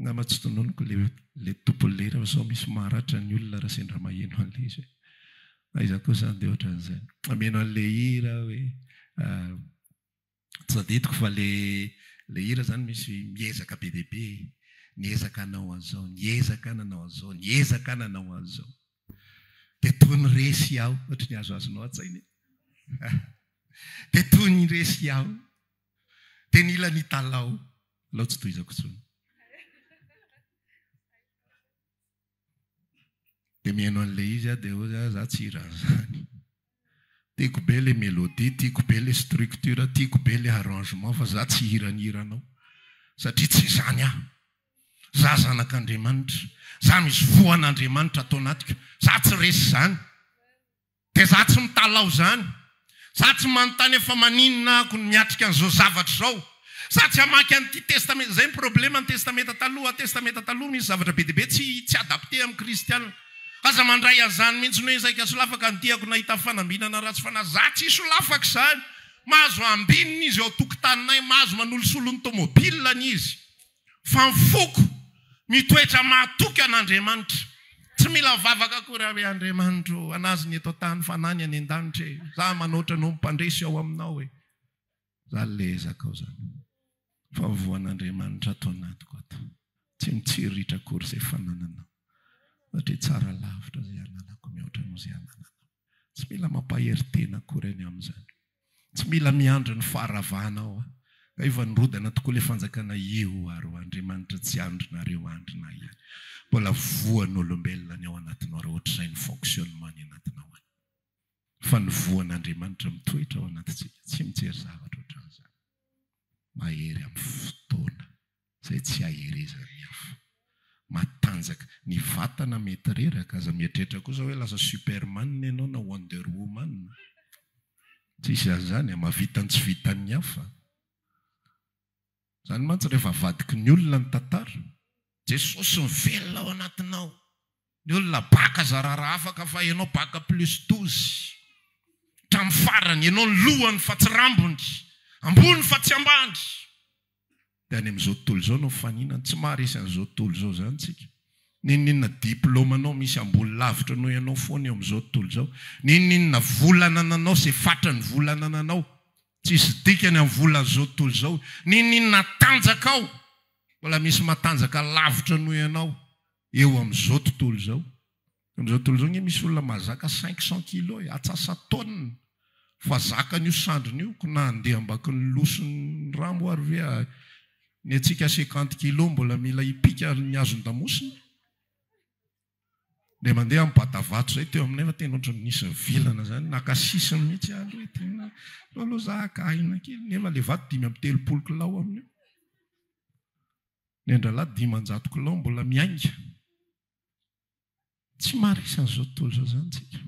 Angamba tsy tononiko le le tompon'le hira fa sao misy maratra ny olona raha sendra maheno an'le izy e. Aiza koa izany dia ohatran'izay. Mameno an'le hira hoe tsy tadidiko fa le le hira izany misy miezaka be dia be, niezaka hanao an'izao, niezaka nanao an'izao, niezaka nanao an'izao. Dia toy ny resy aho, ohatry ny azoazonao an-tsaina e. Dia toy ny resy aho. Dia nila nitalaho. Alao tsy tohizako intsony. Dia mihaino an'ilay izy aho dia hoy aho, za tsy hira an'izany. Tiako be ilay mélodie, tiako be ilay structure, tiako be ilay arrangement fa za tsy hihira ny hiranao. Satria tsy izany aho. Za zanak'Andriamanitra. Za misy voan'Andriamanitra ato anatiko. Za tsy resy izany. Dia za tsy mitalaho izany. Za tsy manontany hoe fa maninona ako no miatrika an'izao zavatra izao. Za tsy hamaky an'ity testamenta, izay ny problema ny testamenta taloha, testamenta taloha misy zavatra be dia be tsy tsy adapté amin'ny kristiana. Aza mandray an'izany mihitsy hoe saika solafaka ny diako nahita fanambinana ratsy fanahy. Za tsy solafaka izany. Mahazo ambinina izy eo an-tokotaninay, mahazo manolosolo ny tomobilany izy. Fa ny foko mitoetra mahatoky an'Andriamanitra. Tsy mila mivavaka akory aho hoe Andriamanitra ô, anazy ny eto an-tany fa anah ny any an-danitra e. Za manoatra noho ny mpandresy ao aminao e. Zany le ezakao zany. Fa ny voan'Andriamanitra ato anatiko ato. Tsy mitsiriritra akory izay fanananao. Satria tsara lavitra izay ananako mihoatra noho izay anananao. Tsy mila mampahery tena akory any amin'izany. Tsy mila miandry ny faharavana aho a! Nga efa nirodana tokoa ilay fanjakana io ary ho Andriamanitra tsy andrinareo andrina ihany. Mbola voan'olombelona ny ao anatinao raha ohatr'izay ny fonctionnement ny anatinao any. Fa ny voan'Andriamanitra mitoetra ao anatintsika tsy mijery zavatra ohatran'izany. Mahery amin'ny fotoana. Izay tsy aherezan'ny hafa. Matanjaka. Ny vatana mety reraka, aza mieritreritra kosa hoe lasa superman ianao na wonder woman. Tsisy an'izany, mahavita ny tsy vitan'ny hafa. Izany mantsy rehefa avadiky ny olona ny tantara. Jesosy mivelona ao anatinao. Ny olona bac zara raha afaka fa ianao bac plus 12 hatramin'ny farany, ianao ny lohany fa tsy rambony, ambony fa tsy ambany. Dia any amin'izao tontolo izao no mifaninana, tsy maharesy an'izao tontolo izao izany tsika. N'inon'inona diplaomanao misy ambony lavitra noho ianao foana eo amin'izao tontolo izao. N'inon'inona vola anananao izay fatran'ny vola anananao, tsisy dikany amin'ny volan'izao tontolo izao. N'inon'inona tanjakao, mbola misy matanjaka lavitra noho ianao eo amin'izao tontolo izao. Amin'izao tontolo izao ange misy olona mahazaka 500 kilos e, atsasa-taonina fa zakany io sandriny io, ko na handeha ambakin'ny losin'ny rambo ary ve ny antsika 50 kilos mbola mila hipika ny hazon-damosina? Ilay mandeha amin'ny badavato izay teo aminay fa tena ohatran'ny nisy nivilana izany, naka sisiny mihitsy aho aloha hoe tena aleo aloha za haka aina kely, nefa ilay vato 35 kilao amin'io. Ny an-drahalahy 500 kilao mbola miainga. Tsy maharesy an'izao tontolo izao izany tsika.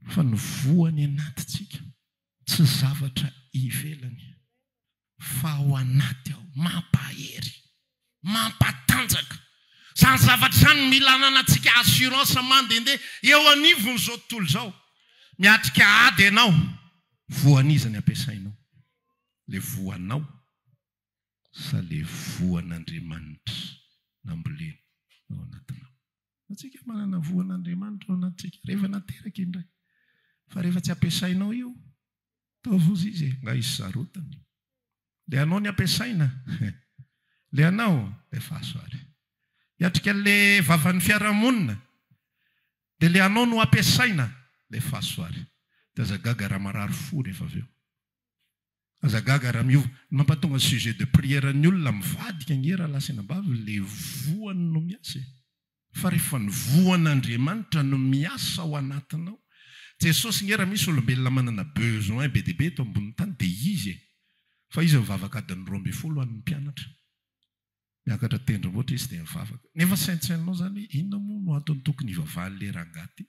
Fa ny voany anatintsika, tsy zavatra ivelany, fa ao anaty ao, mampahery, mampatanjaka. Izany zavatra izany no mila ananantsika assurance mandehandeha eo anivon'izao tontolo izao. Miatrika ady ianao, voan'iza ny ampiasainao? Ilay voanao sa le voan'Andriamanitra nambolena ao anatinao? Antsika manana voan'Andriamanitra ao anatintsika rehefa nateraka indray. Fa rehefa tsy ampiasainao io, ataovy ozy izy e, nga izy sarotiny. Le anao ny ampiasaina, le anao, efaso ary. Hiatrika le vavan'ny fiarahamonina, dia le anao no ampiasaina, efaso ary. Dia aza gaga raha marary fo rehefa avy eo. Aza gaga raha miova. Ny mampatonga ny sujet de prière ny olona mivadika ange rahalahy sy anabavy le voany no miasa e. Fa rehefa ny voan'Andriamanitra no miasa ao anatinao. Jesosy nge raha misy olombelona manana besoin be dia be eto ambonin'ny tany dia izy e. Fa izy mivavaka adiny 12 ho an'ny mpianatra. Miakatra tendrombohitra izy dia mivavaka. Nefa saintsainao izany hoe inona moa no antony tokony hivavahan'ilay rangahy ity.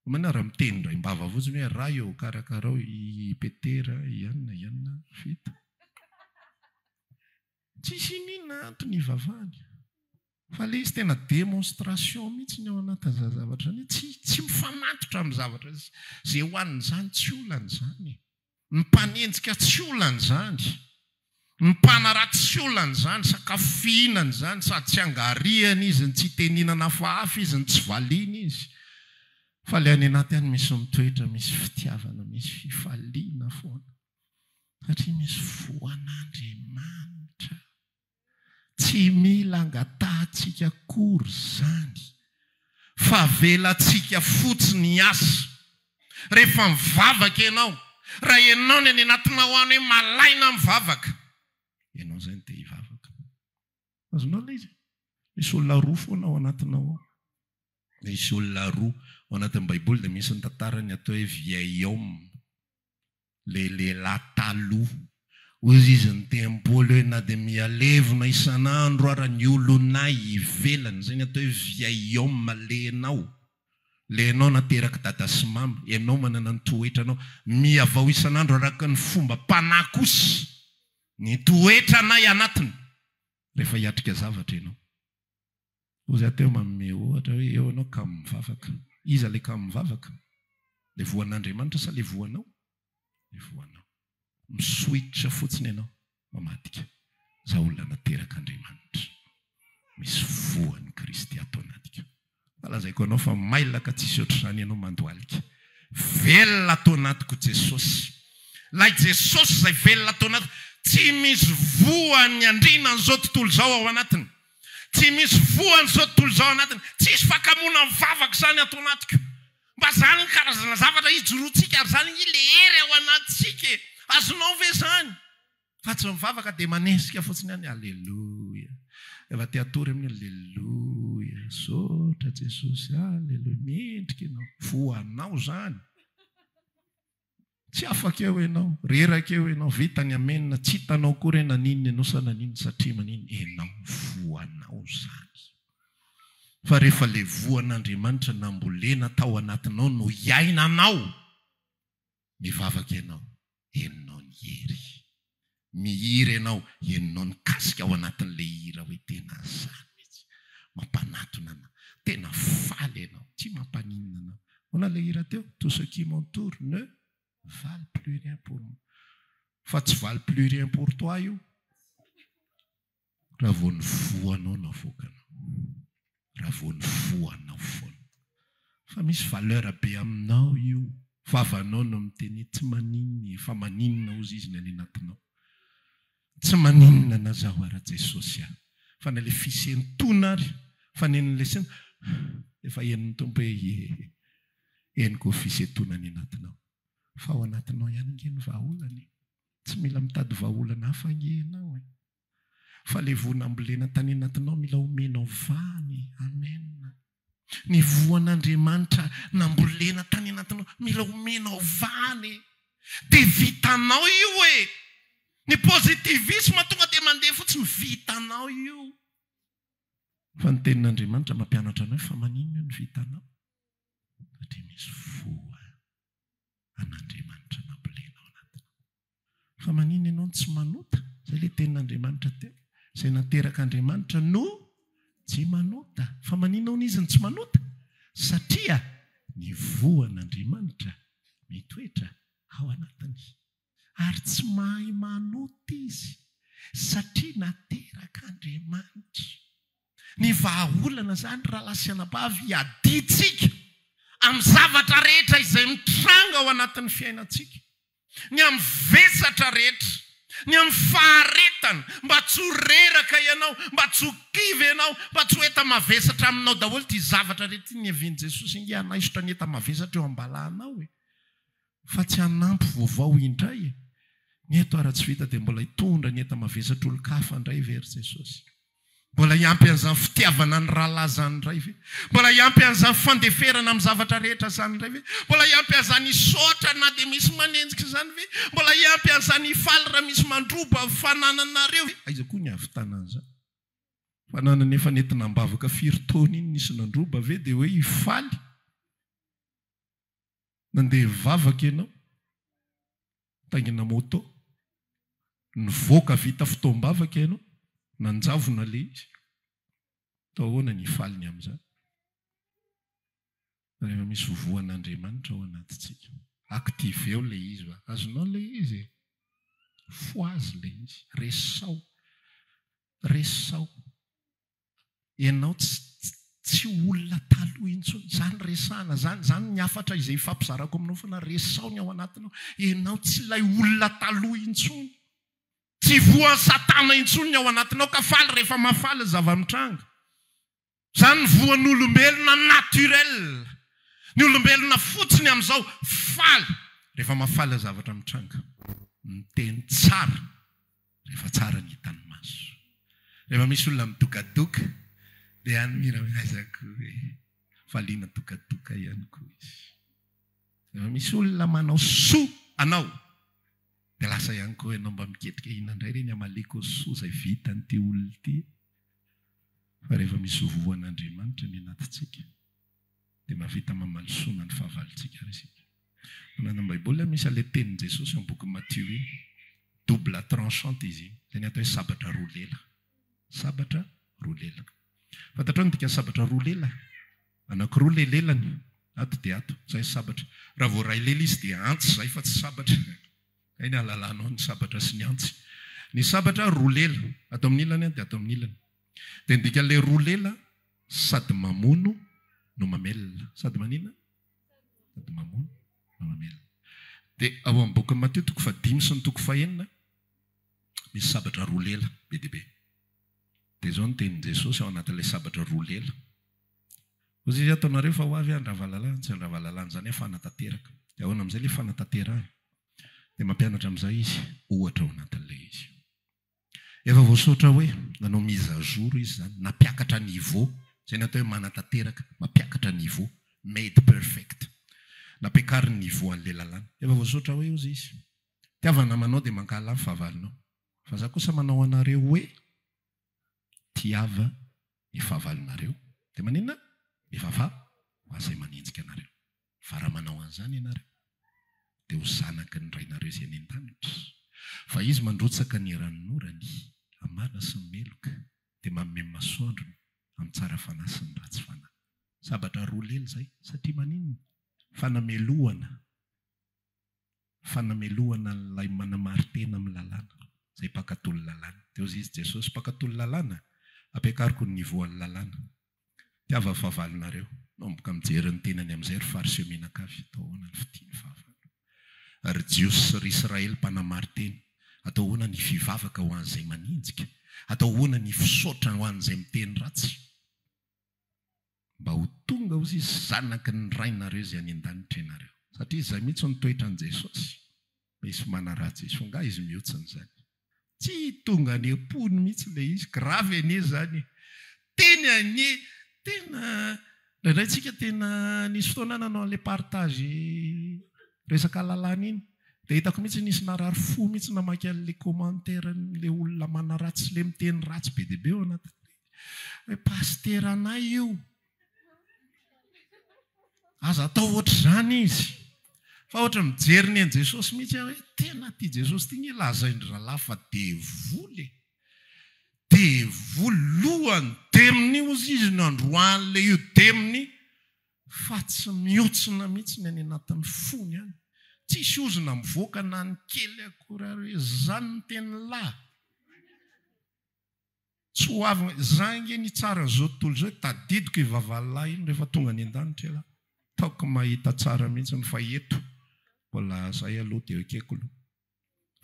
Manina raha miteny indraim-bava fotsiny hoe Ray ô, karakarao i Petera, i anona, i anona, vita. Tsisy ininona antony hivavahany. Fa ilay izy tena démonstration mihitsy ny ao anatin'izany zavatra izany hoe tsy tsy mifamatotra amin'ny zavatra izay hohanina izany, tsy olana izany e. Ny mpanenjika tsy olana izany, ny mpanaratsy tsy olana izany, sakafo fihinana izany, sady tsy angarihana izy, ny tsy iteninana hafahafa izy, ny tsy valiana izy. Fa ilay any anaty any misy mitoetra, misy fitiavana, misy fifaliana foana. Satria misy voan'Andriamanitra. Tsy mila angatahantsika akory izany fa avelantsika fotsiny hiasa. Rehefa mivavaka ianao, raha ianao ny any anatinao any hoe malaina mivavaka, ianao izay no te hivavaka. Azonao ilay izy? Misy olona roa foana ao anatinao ao. Misy olona roa. Ao anatin'ny Baiboly dia misy ny tantaran'ny atao hoe vieil homme. Ilay lehilahy taloha. Hoy izy niteny Paoly hoe na dia mihalevona isan'andro ara ny olonay ivelany, izay ny atao hoe vieil homme, lenao, lenao naterak'i dada sy mama, ianao manana ny toetranao, mihavao isan'andro araka ny fombam-panahy kosa ny toetranay anatiny rehefa hiatrika zavatra ianao. Hoy za teo manome ohatra hoe eo ianao kamo mivavaka. Iza ilay kamo mivavaka? Ilay voan'Andriamanitra sa ilay voanao? Ilay voanao. Mi-switch fotsiny ianao mamadika. Za olona naterak'Andriamanitra. Misy voan'i Kristy ato anatiko. Fa lazaiko anao fa mailaka tsisy ohatr'izany ianao mandohalika. Velona ato anatiko Jesosy. Ilay Jesosy izay velona ato anatiko. Tsy misy voan'ny andrinan'izao tontolo izao ao anatiny. Tsy misy voany izao tontolo izao anatiny. Tsisy fakamoana mivavaka izany ato anatiko. Mba izany ny karazana zavatra ijoroantsika ary izany ange ilay hery ao anatintsika e! Azonao ve izany? Fa tsy mivavaka dia manesika fotsiny ihany, Aleloia. Rehefa te hatory amin'io, Aleloia, misaotra Jesosy, Aleloia, mendrika ianao. Voanao izany. Tsy afaka eo ianao, reraka eo ianao, vita ny amen, tsy hitanao akory hoe naninona ianao sa naninona satria maninona, ianao voanao izany. Fa rehefa ilay voan'Andriamanitra nambolena tao anatinao no iainanao, mivavaka ianao, henonao ny hery. Mihira ianao, henonao ny kasika ao anatin'ilay hira hoe tena izany mihitsy, mampanatona anà. Tena faly ianao, tsy mampaninona anao. Ahoana ilay hira teo? Tout ce qui m'entoure ne valent plus rien pour moi. Fa tsy valent plus rien pour toi io raha vao ny voanao no avoakanao. Raha vao ny voanao foana. Fa misy valeur be aminao io. Vavanao no miteny hoe tsy maninona e, fa maninona ozy izy ny any anatinao. Tsy maninona na zaho ara Jesosy a. Fa na le fisentoana ary, fa nen'le saina, efa henon'ny Tompo hoe ie, henoko ny fisentoana any anatinao. Fa ao anatinao ihany ange ny vahaolana e. Tsy mila mitady vahaolana hafa ange ianao e. Fa le voa nambolena tany anatinao mila omenao vahana e. Amen. Ny voan'Andriamanitra nambolena tany anatinao mila omenao vahana e. Dia vitanao io e. Ny positivisme tonga dia mandeha fotsiny, vitanao io. Fa ny tenin'Andriamanitra mampianatra anao hoe fa maninona io no vitanao? Satria misy voa an'Andriamanitra nambolena ao anatinao. Fa maninona ianao no tsy manota? Izay ilay tenin'Andriamanitra teo. Izay naterak'Andriamanitra no tsy manota. Fa maninona hono izy no tsy manota? Satria ny voan'Andriamanitra mitoetra ao anatiny. Ary tsy mahay manota izy satria naterak'Andriamanitra. Ny vahaolana izany rahalahy sy anabavy hiadiantsika amin'ny zavatra rehetra izay mitranga ao anatin'ny fiainantsika, ny amin'ny vesatra rehetra, ny amin'ny faharetana, mba tsy ho reraka ianao, mba tsy ho kivy ianao, mba tsy ho enta-mavesatra aminao daholo ity zavatra rehetra ity. Niavian'i Jesosy ange hanaisotra ny enta-mavesatra eo am-balahanao e! Fa tsy hanampy vaovao indray e! Ny eto ara tsy vita dia mbola hitondra ny enta-mavesatr'olon-kafa indray ve ry Jesosy? Mbola hiampy an'izany fitiavana ny rahalahy izany indray ve? Mbola hiampy an'izany fandeferana amin'ny zavatra rehetra izany indray ve? Mbola hiampy an'izany hisaotra na dia misy manenjika izany ve? Mbola hiampy an'izany hifaly raha misy mandroba ny fanananareo ve? Aiza koa ny hahavitana an'izany? Fananana efa nentina am-bavaka firy taona iny nisy nandroba ve dia hoe hifaly? Nandeha nivavaka ianao, nitaingina moto, nivoaka vita fotoam-bavaka ianao, nanjavona ilay izy. Atao ahoana ny hifaly ny amin'izany? Rehefa misy voan'Andriamanitra ao anatintsika. Activeo ilay izy va. Azonao ilay izy e. Fohazy ilay izy. Resao. Resao. Ianao tsy tsy olona taloha intsony. Izany resahana izany, izany ny hafatra izay ifampizarako aminao foana, resao ny ao anatinao. Ianao tsy ilay olona taloha intsony. Tsy voan'i Satana intsony ny ao anatinao ka faly rehefa mahafaly ny zava-mitranga. Izany ny voan'olombelona naturel. Ny olombelona fotsiny amin'izao faly rehefa mahafaly ny zavatra mitranga. Miteny tsara Rehefa tsara ny hitan'ny maso. Rehefa misy olona midokadoka dia any mira hoe aiza koa e, valiana dokadoka ihany koa izy. Rehefa misy olona manao soa anao dia lasa ihany koa ianao mba miketrika inona indray re ny hamaliako ny soa izay vitan'ity olona ity e. Fa rehefa misy voan'Andriamanitra ny anatintsika dia mahavita mamaly soa na ny fahavalontsika ary isika. Manana ny Baiboly aho misy an'ilay tenin'i Jesosy ao amin'ny bokin'i Matio iny. Double tranchante izy iny. Izay ny atao hoe sabatra roa lela. Sabatra roa lela. Fantatrao ny dikan'ny sabatra roa lela? Anankiroa ilay lelany, ato dia ato. Izay ny sabatra. Raha vao iray lela izy dia antsy izay fa tsy sabatra. Hay ny ahalalanao ny sabatra sy ny antsy. Ny sabatra roa lela, ato amin'ny ilany dia ato amin'ny ilany. Dia ny dikan'ilay roa lela, sady mamono no mamelona. Sady maninona? Sady mamono no mamelona. Dia ao amin'ny bokin'i Matio toko fahadimy sy ny toko fahenina, misy sabatra roa lela be dia be. Dia izao ny tenin'i Jesosy ao anatin'ilay sabatra roa lela. Hoy izy, Ataonareo fa ho avy aho handrava lalàna. Tsy handrava lalàna izany aho fa hanatanteraka. Dia ahoana amin'izay ilay fanatanterahana? Dia mampianatra amin'izay izy ohatra ao anatin'ilay izy. Efa voasoratra hoe nanao mise à jour izy izany, nampiakatra niveau, izay ny atao hoe manatanteraka, mampiakatra niveau, made perfect. Nampiakariny niveau an'ilay lalàna. Efa voasoratra hoe hozy izy, Tiava ny namanao dia mankahala ny fahavalonao. Fa za kosa manao anareo hoe tiava ny fahavalonareo. Dia maninona? Mivavaha ho an'izay manenjika anareo. Fa raha manao an'izany ianareo, dia ho zanaky ny Rainareo izay any an-danitra. Fa Izy mandrotsaka ny ranonorany amin'ny marina sy ny meloka, dia manome ny masoandrony amin'ny tsara fanahy sy ny ratsy fanahy. Sabatra roa lela izay. Satria maninona? Fanamelohana. Fanamelohana an'ilay manamarin-tena amin'ny lalàna. Izay mpankatò ny lalàna. Dia hozy izy, Jesosy, mpankatò ny lalàna? Ampiakariko ny niveau an'ny lalàna. Tiava ny fahavalonareo. Nanomboka mijery ny tenany amin'izay ry Fariseo mianakavy. Atao ahoana ny fitia ny fahavalo? Ry Jiosy sy ry Israely mpanamarin-tena, atao ahoana ny fivavaka ho an'izay manenjika? Atao ahoana ny fisaotra ho an'izay miteny ratsy? Mba ho tonga hozy izy zanaky ny Rainareo izay any an-danitra ianareo. Satria izay mihitsy no toetran'i Jesosy. Misy manaratsy izy fa nga izy mihotsiny izany. Tsy tonga any am-pony mihitsy ilay izy. Grave anie izany e. Teny anie tena indraindray tsika tena nisy fotoana aho nanao an'ilay partage resaka lalàna iny dia hitako mihitsy nisy narary fo mihitsy namaky an'ilay commentaire an'ilay olona manaratsy sy ilay miteny ratsy be dia be ao anatin'ilay hoe pasiteranay io. Aza atao ohatr'izany izy. Fa ohatra mijery ny an'i Jesosy mihitsy aho hoe tena ity Jesosy ity nge lazain-dry zalahy fa devoly e. Devoly, lohan'ny demony hozy izy nandroahan'ilay io demony fa tsy mihotsina mihitsy ny any anatin'ny fony any. Tsisy ozona mivoaka na ny kely akory ary hoe zany ny tenin'lah. Tsy ho avy za ange nitsara an'izao tontolo izao e, tadidiko i vavalilahy iny rehefa tonga any an-danitra ialahy, taoko mahita tsara mihitsy fa eto mbola zay aloha dia ekeko aloha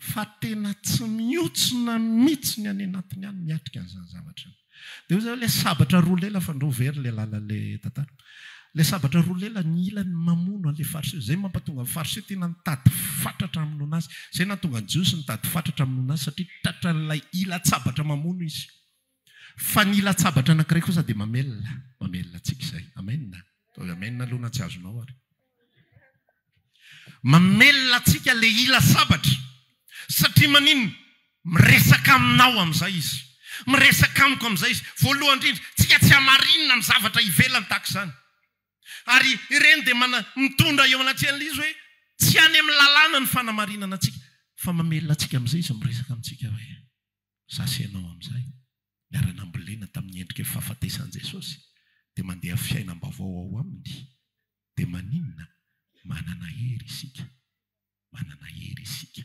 fa tena tsy mihotsina mihitsy ny any anatiny any miatrika an'izany zavatra izany. Dia hoy zay hoe ilay sabatra roa lela fa ndreo very ilay lalan'ilay tantara. Ilay sabatra roa lela ny ilany mamono an'ilay fariseo. Izay mampatonga ny fariseo tena nitady fatratra hamonoana azy. Izay nahatonga ny jiosy nitady fatratra hamonoana azy satria tratran'ilay ila-tsabatra mamono izy. Fa ny ila-tsabatra anankiray kosa dia mamelona. Mamelona antsika izay. Amen. Ataovy amen aloha na tsy azonao ary. Mamelona antsika ilay ila sabatra. Satria maninona? Miresaka aminao amin'izay izy. Miresaka amiko amin'izay izy. Voalohany indrindra, tsika tsy hamarinina amin'ny zavatra ivelany tahaka izany. Ary ireny dia mana, mitondra eo anatrehan'ilay izy hoe tsy any amin'ny lalàna ny fanamarinana antsika. Fa mamelona antsika amin'izay izy miresaka amintsika hoe, za sy ianao amin'izay, niara-nambolena tamin'ny endriky ny fahafatesan'i Jesosy, dia mandeha fiainam-baovao ao aminy. Dia maninona? Manana hery isika. Manana hery isika.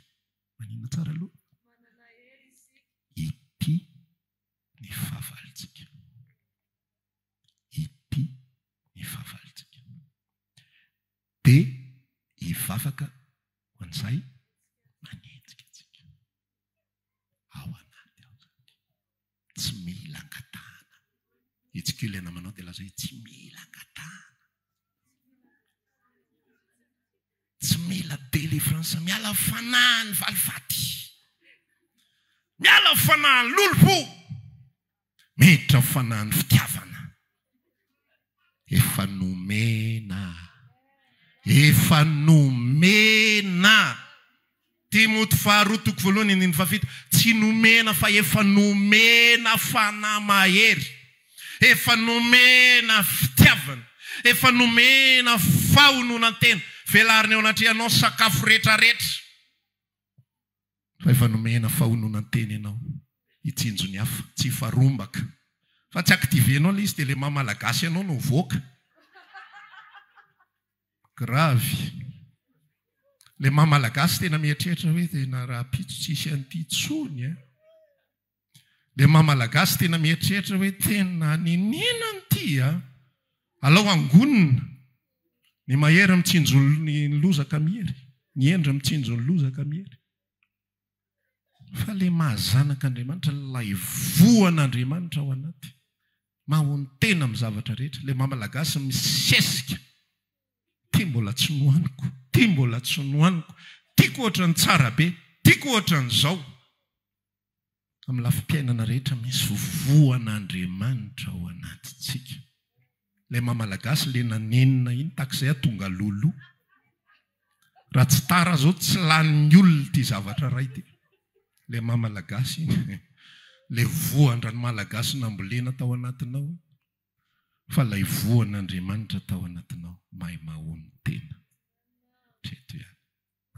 Maninona tsara aloha? Manana hery isika. Ity ny fahavalontsika. Ity ny fahavalontsika. Dia hivavaka ho an'izay manenjika antsika. Ao anaty ao izany. Tsy mila angatahana. Hetsikeo ilay namanao dia lazao hoe tsy mila angatahana. Tsy mila délivrance, miala fanahin'ny valifaty. Miala fanahin'ny lolompo. Miditra fanahin'ny fitiavana. Efa nomena. Efa nomena. Timoty faharoa toko voalohany andininy fahafito, Tsy nomena fa efa nomena fanahy mahery, efa nomena fitiavana, efa nomena fahononan-tena, velarina eo anatrehanao ny sakafo rehetrarehetra. Fa efa nomena fahononan-tena ianao hitsinjo ny hafa, tsy hifarombaka. Fa tsy activer-nao ilay izy dia ilay maha malagasy anao no mivoaka. Grave. Ilay maha malagasy tena mieritreritra hoe tena rahampitso tsy hisy an'ity intsony a. Ilay maha malagasy tena mieritreritra hoe tena niniana an'ity a. Alao angonina. Ny mahery mitsinjo ny loza ka miery. Ny hendry mitsinjo ny loza ka miery. Fa ilay maha zanak'Andriamanitra, ilay voan'Andriamanitra ao anaty, mahonon-tena amin'ny zavatra rehetra, ilay maha malagasy misesika, ity mbola tsy nohaniko, ity mbola tsy nohaniko, tiako ohatran'ny tsara be, tiako ohatran'izao. Amin'ny lafim-piainana rehetra misy voan'Andriamanitra ao anatintsika. Ilay maha malagasy ilay nanenina iny tahaka izay aho tonga loloha. Raha tsy tara zao tsy lanin'ny olona ity zavatra iray ity. Ilay maha malagasy iny. Ilay voan-drano malagasy nambolena tao anatinao iny. Fa ilay voan'Andriamanitra tao anatinao mahay mahonon-tena. Hatreto ihany.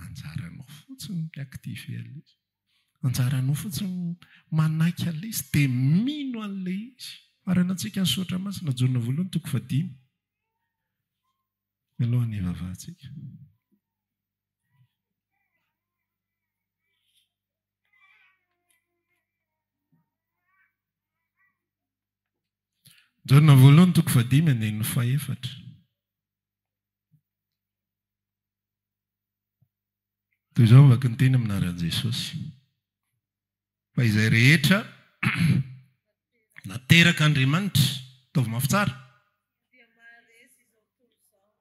Anjaranao fotsiny ny mi-activer an'ilay izy. Anjaranao fotsiny ny manaiky an'ilay izy dia mino an'ilay izy. Faranantsika ny soratra masina, Jaona voalohany toko fahadimy. Mialohan'ny hivavahantsika. Jaona voalohany toko fahadimy andininy fahefatra. Toy izao ny vaky ny teny amin'ny anaran'i Jesosy. Fa izay rehetra naterak'Andriamanitra, ataovy mafy tsara.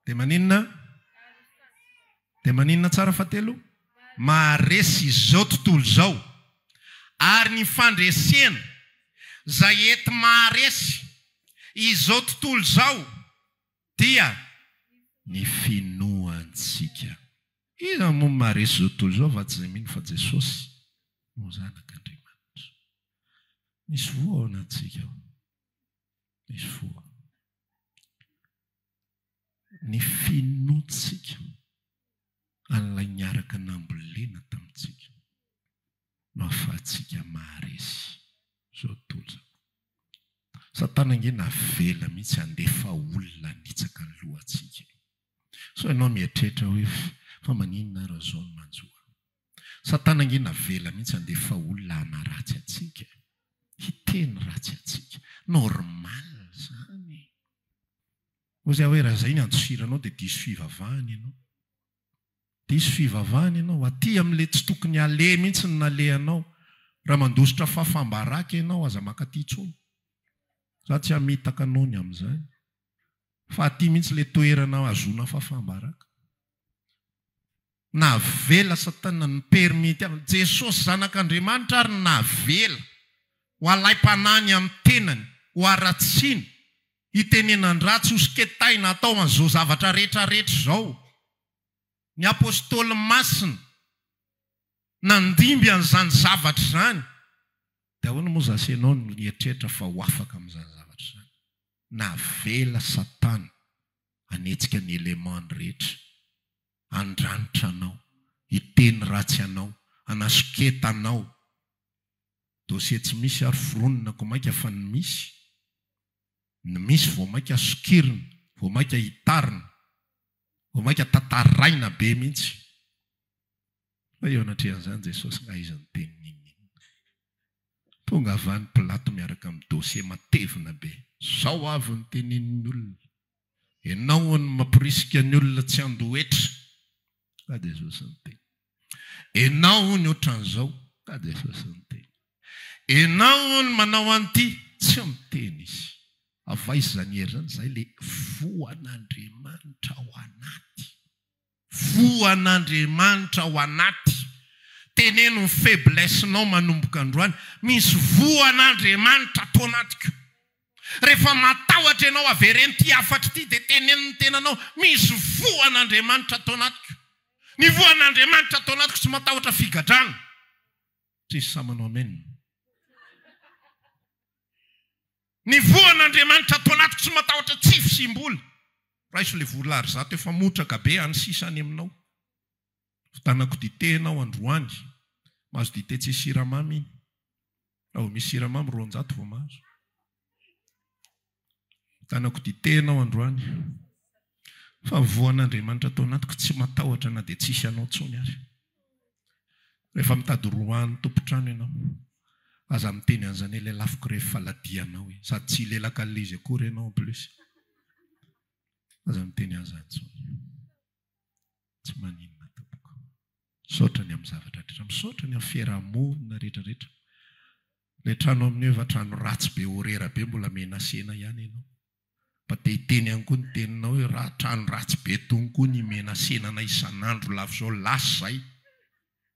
Dia maninona? Dia maninona tsara fahatelo? Maharesy izao tontolo izao. Ary ny fandresena izay enti-maharesy izao tontolo izao dia ny finoantsika. Iza moa no maharesy izao tontolo izao afa-tsy izay mino fa Jesosy no Zanak'Andriamanitra? Misy voa ao anatintsika ao. Misy voa. Ny finoantsika an'ilay niaraka nambolena tamintsika no ahafahantsika maharesy izao tontolo izao. Satana ange navela mihitsy handefa olona hanitsaka ny lohantsika e. Sao ianao mieritreritra hoe fa maninona ary izao no manjo ahy. Satana ange navela mihitsy handefa olona hanaratsy antsika e. Hiteny ratsy antsika. Normal izany e. Hoy izy hoe raha izay ny andosiranao dia diso fivavahana ianao. Diso fivavahana ianao. Aty amin'ilay tsy tokony haleha mihitsy no nalehanao. Raha mandositra fahafaham-baraka ianao, aza mankaty intsony. Za tsy hamitaka anao ny amin'izany. Fa aty mihitsy ilay toerana ahazoana fahafaham-baraka. Navela Satana ny permis. Jesosy Zanak'Andriamanitra ary navela ho alaim-panahy ny amin'ny tenany, ho haratsiana, hitenenan-dratsy, ho soketaina, hatao an'izao zavatra rehetra rehetra izao. Ny Apostoly masina nandimby an'izany zavatra izany. Dia ahoana moa zasy ianao no nieritreritra fa ho afaka amin'izany zavatra izany? Navela Satana hanetsika ny éléments-ny rehetra, handranitra anao, hiteny ratsy anao, hanasoketa anao. Dossier tsy misy ary foronina ko mainka fa ny misy, ny misy vao mainka sokirina, vao mainka hitarina, vao mainka tantaraina be mihitsy. Fa eo anatrehan'izany Jesosy nga iza niteny n'inon'inona. Tonga avy any Pilato miaraka amin'ny dossier matevina be. Zao avy no tenenin'ny olona. Enao hono mamporisika ny olona tsy handoa hetra. Nga Jesosy niteny. Enao hono otran'izao. Nga Jesosy niteny. Enao hono manao an'ity. Tsy miteny izy. Avy aiza izany hery izany? Izay ilay voan'Andriamanitra ao anaty. Voan'Andriamanitra ao anaty. Teneno ny faiblesse-nao manomboka androany. Misy voan'Andriamanitra ato anatiko. Rehefa matahotra ianao avereno ity hafatra ity dia teneno ny tenanao, misy voan'Andriamanitra ato anatiko. Ny voan'Andriamanitra ato anatiko tsy matahotra figadrana. Tsisy sahy manao amen. Ny voan'Andriamanitra ato anatiko tsy matahotra tsy fisiam-bola. Raiso ilay vola ary zato efa motraka be any sisa any aminao. Vitanako dite ianao androany. Mahazo dite tsisy siramamy iny. Raha vao misy siramamy 200 vao mahazo. Vitanako dite ianao androany. Fa voan'Andriamanitra ato anatiko tsy matahotra na dia tsisy anao intsony ary. Rehefa mitady roahan'ny tompon-trano ianao, aza miteny an'izany hoe lelafiko re faladianao e. Sady tsy hilelaka an'ilay izy akory ianao en plus. Aza miteny an'izany intsony. Tsy maninona tompoko. Misaotra ny amin'ny zavatra rehetra. Misaotra ny amin'ny fiaraha-monina rehetra rehetra. Ilay trano amin'io efa trano ratsy be horera be mbola menacena ihany ianao. Mba te hiteny ihany koa ny teninao hoe raha trano ratsy be tony koa ny menacena anay isan'andro lava izao lasa izay.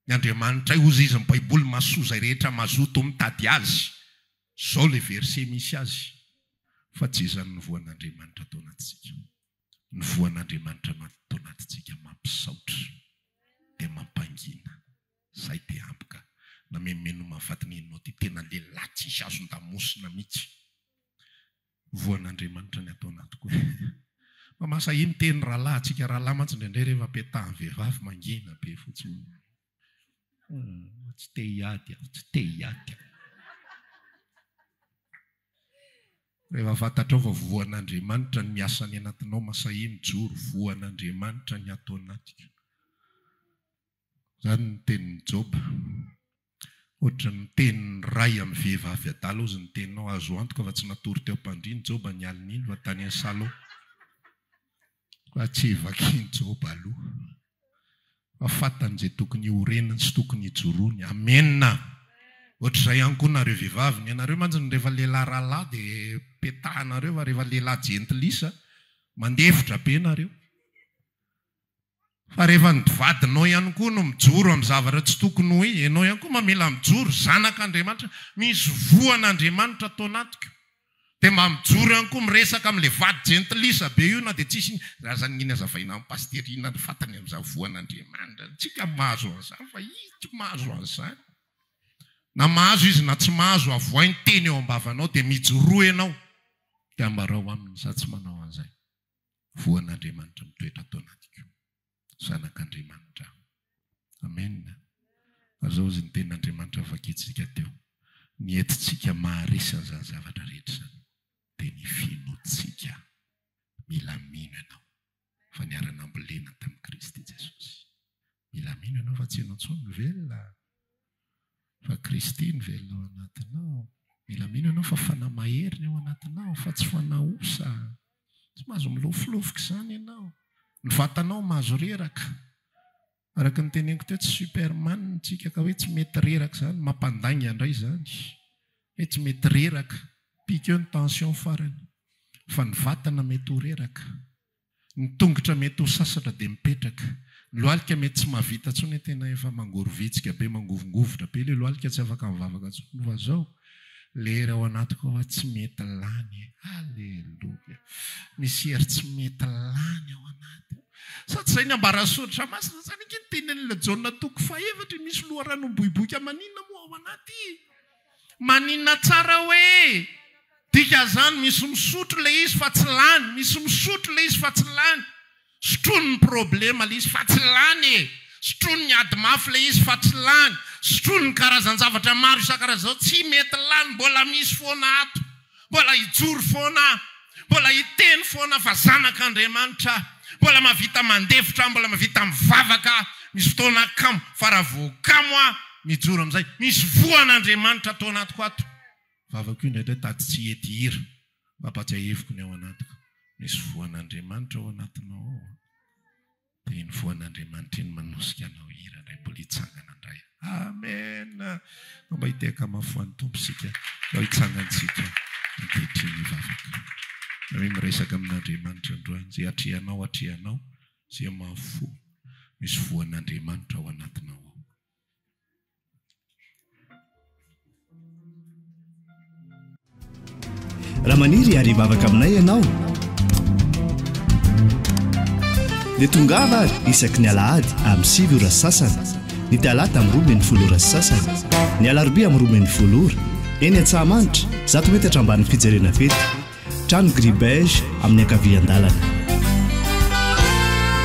Ny Andriamanitray hozy izy ny baiboly mahasoa izay rehetra mazoto mitady azy. Izao ilay verset misy azy. Fa tsy izany ny voan'Andriamanitra ato anatintsika. Ny voan'Andriamanitra ato anatintsika mampisaotra dia mampangina. Zay dia ampy ka. Namenomenoma vadin'inona ty tena lehilahy tsisy azon-damosina mihitsy. Voan'Andriamanitra ny ato anatiko e. Mba mahasahia miteny rahalahy, antsika rahalahy mantsy indraindray rehefa apetahan'ny vehivavy mangina be fotsiny. Tsy te hiady aho, tsy te hiady aho. Rehefa fantatrao fa voan'Andriamanitra ny miasa any anatinao, masahia mijoro, voan'Andriamanitra ny ato anatiko. Izany ny tenin'i Joba. Ohatran'ny miteny ny ray amin'ny vehivavy adala hozy ny teninao. Azo antoka fa tsy natory teo am-pandriana Joba ny alin'iny fa tany amin'ny salon. Fa tsy vakian'i Joba aloha. Fa fantany izay tokony hiorenany sy tokony hijoroany. Amena! Ohatr'izay ihany koa nareo vehivavy. Ny anareo mantsy rehefa lehilahy rahalahy dia petahanareo fa rehefa lehilahy jentilisa mandefitra be nareo. Fa rehefa ny vadinao ihany koa no mijoro amin'ny zavatra tsy tokony ho izy, ianao ihany koa mamela mijoro, zanak'Andriamanitra, misy voan'Andriamanitra ato anatiko. Dia mba mijoro ihany koa miresaka amin'ilay vady jentilisa be io na dia tsisy raha zany iny azavaina amin'i Pasitera inona ny fantany amin'izany voan'Andriamanitra. Tsika mahazo an'izany fa izy tsy mahazo an'izany. Na mahazo izy na tsy mahazo, avohay ny teny eo am-bavanao dia mijoroa ianao dia ambarao aminy za tsy manao an'izay. Voan'Andriamanitra mitoetra ato anatiko. Zanak'Andriamanitra aho. Amen. Ary izao hozy ny tenin'Andriamanitra novakintsika teo, Ny entintsika maharesy an'izany zavatra rehetra izany dia ny finoantsika. Mila mino ianao fa niara-nambolena tamin'i Kristy Jesosy. Mila mino ianao fa tsy ianao intsony no velona fa Kristy no velona ao anatinao. Mila mino ianao fa fanahy mahery ny ao anatinao fa tsy fanahy osa. Tsy mahazo milofilofoka izany ianao. Ny vatanao mahazo reraka. Araka ny teneniko teo, tsy superman tsika ka hoe tsy mety reraka izany. Mampandainga indray izany. Hoe tsy mety reraka. Pique eo ny tension farany. Fa ny vatana mety ho reraka. Ny tongotra mety ho sasatra dia mipetraka. Ny lohalika mety tsy mahavita intsony hoe tena efa mangorovitsika be, mangovingovitra be ilay lohalika tsy afaka mivavaka intsony fa zao le hery ao anatiko ao tsy mety lany e. Aleloia. Misy hery tsy mety lany ao anaty ao. Sa tsy izay ny ambaran'ny soratra masina izany ange ny tenin'ilay Jaona toko fahefatra e, misy loharano miboiboika maninona moa ao anaty e? Maninona tsara hoe? Dikan'izany misy misotro ilay izy fa tsy lany, misy misotro ilay izy fa tsy lany. Sotroiny ny problema ilay izy fa tsy lany e! Sotroiny ny ady mafy ilay izy fa tsy lany, sotroiny ny karazan-javatra maro isan-karazany izao tsy mety lany, mbola misy foana ato, mbola hijoro foana aho, mbola hiteny foana fa zanak'Andriamanitra aho, mbola mahavita mandefitra aho, mbola mahavita mivavaka aho, misy fotoana aho kamo, fa raha vao kamo aho mijoro amin'izay, misy voan'Andriamanitra ato anatiko ato. Vavako io indraindray tady tsy hety hira mampatsiahiviko ny ao anatiko. Misy voan'Andriamanitra ao anatinao ao an. Dia iny voan'Andriamanitra iny manosika anao hira indray mbola hitsangana indray. Amen! Mba mba hitehaka mafy ho an'ny Tompo isika mba hitsangantsika ankehitriny hivavaka. Hoe miresaka amin'Andriamanitra androany, izay atrehanao atrehanao, izay mahafoa, misy voan'Andriamanitra ao anatinao ao. Raha maniry ary hivavaka aminay ianao dia tongava ary isaky ny alahady amin'ny 9 ora sasany, ny talata amin'ny 12 ora sasany, ny alarobia amin'ny 12 ora, eny Antsahamanitra, zato metatra ambanin'ny fijerena fety, trano gris beige amin'ny ankavian-dalana.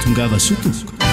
Tongava soa tompoko.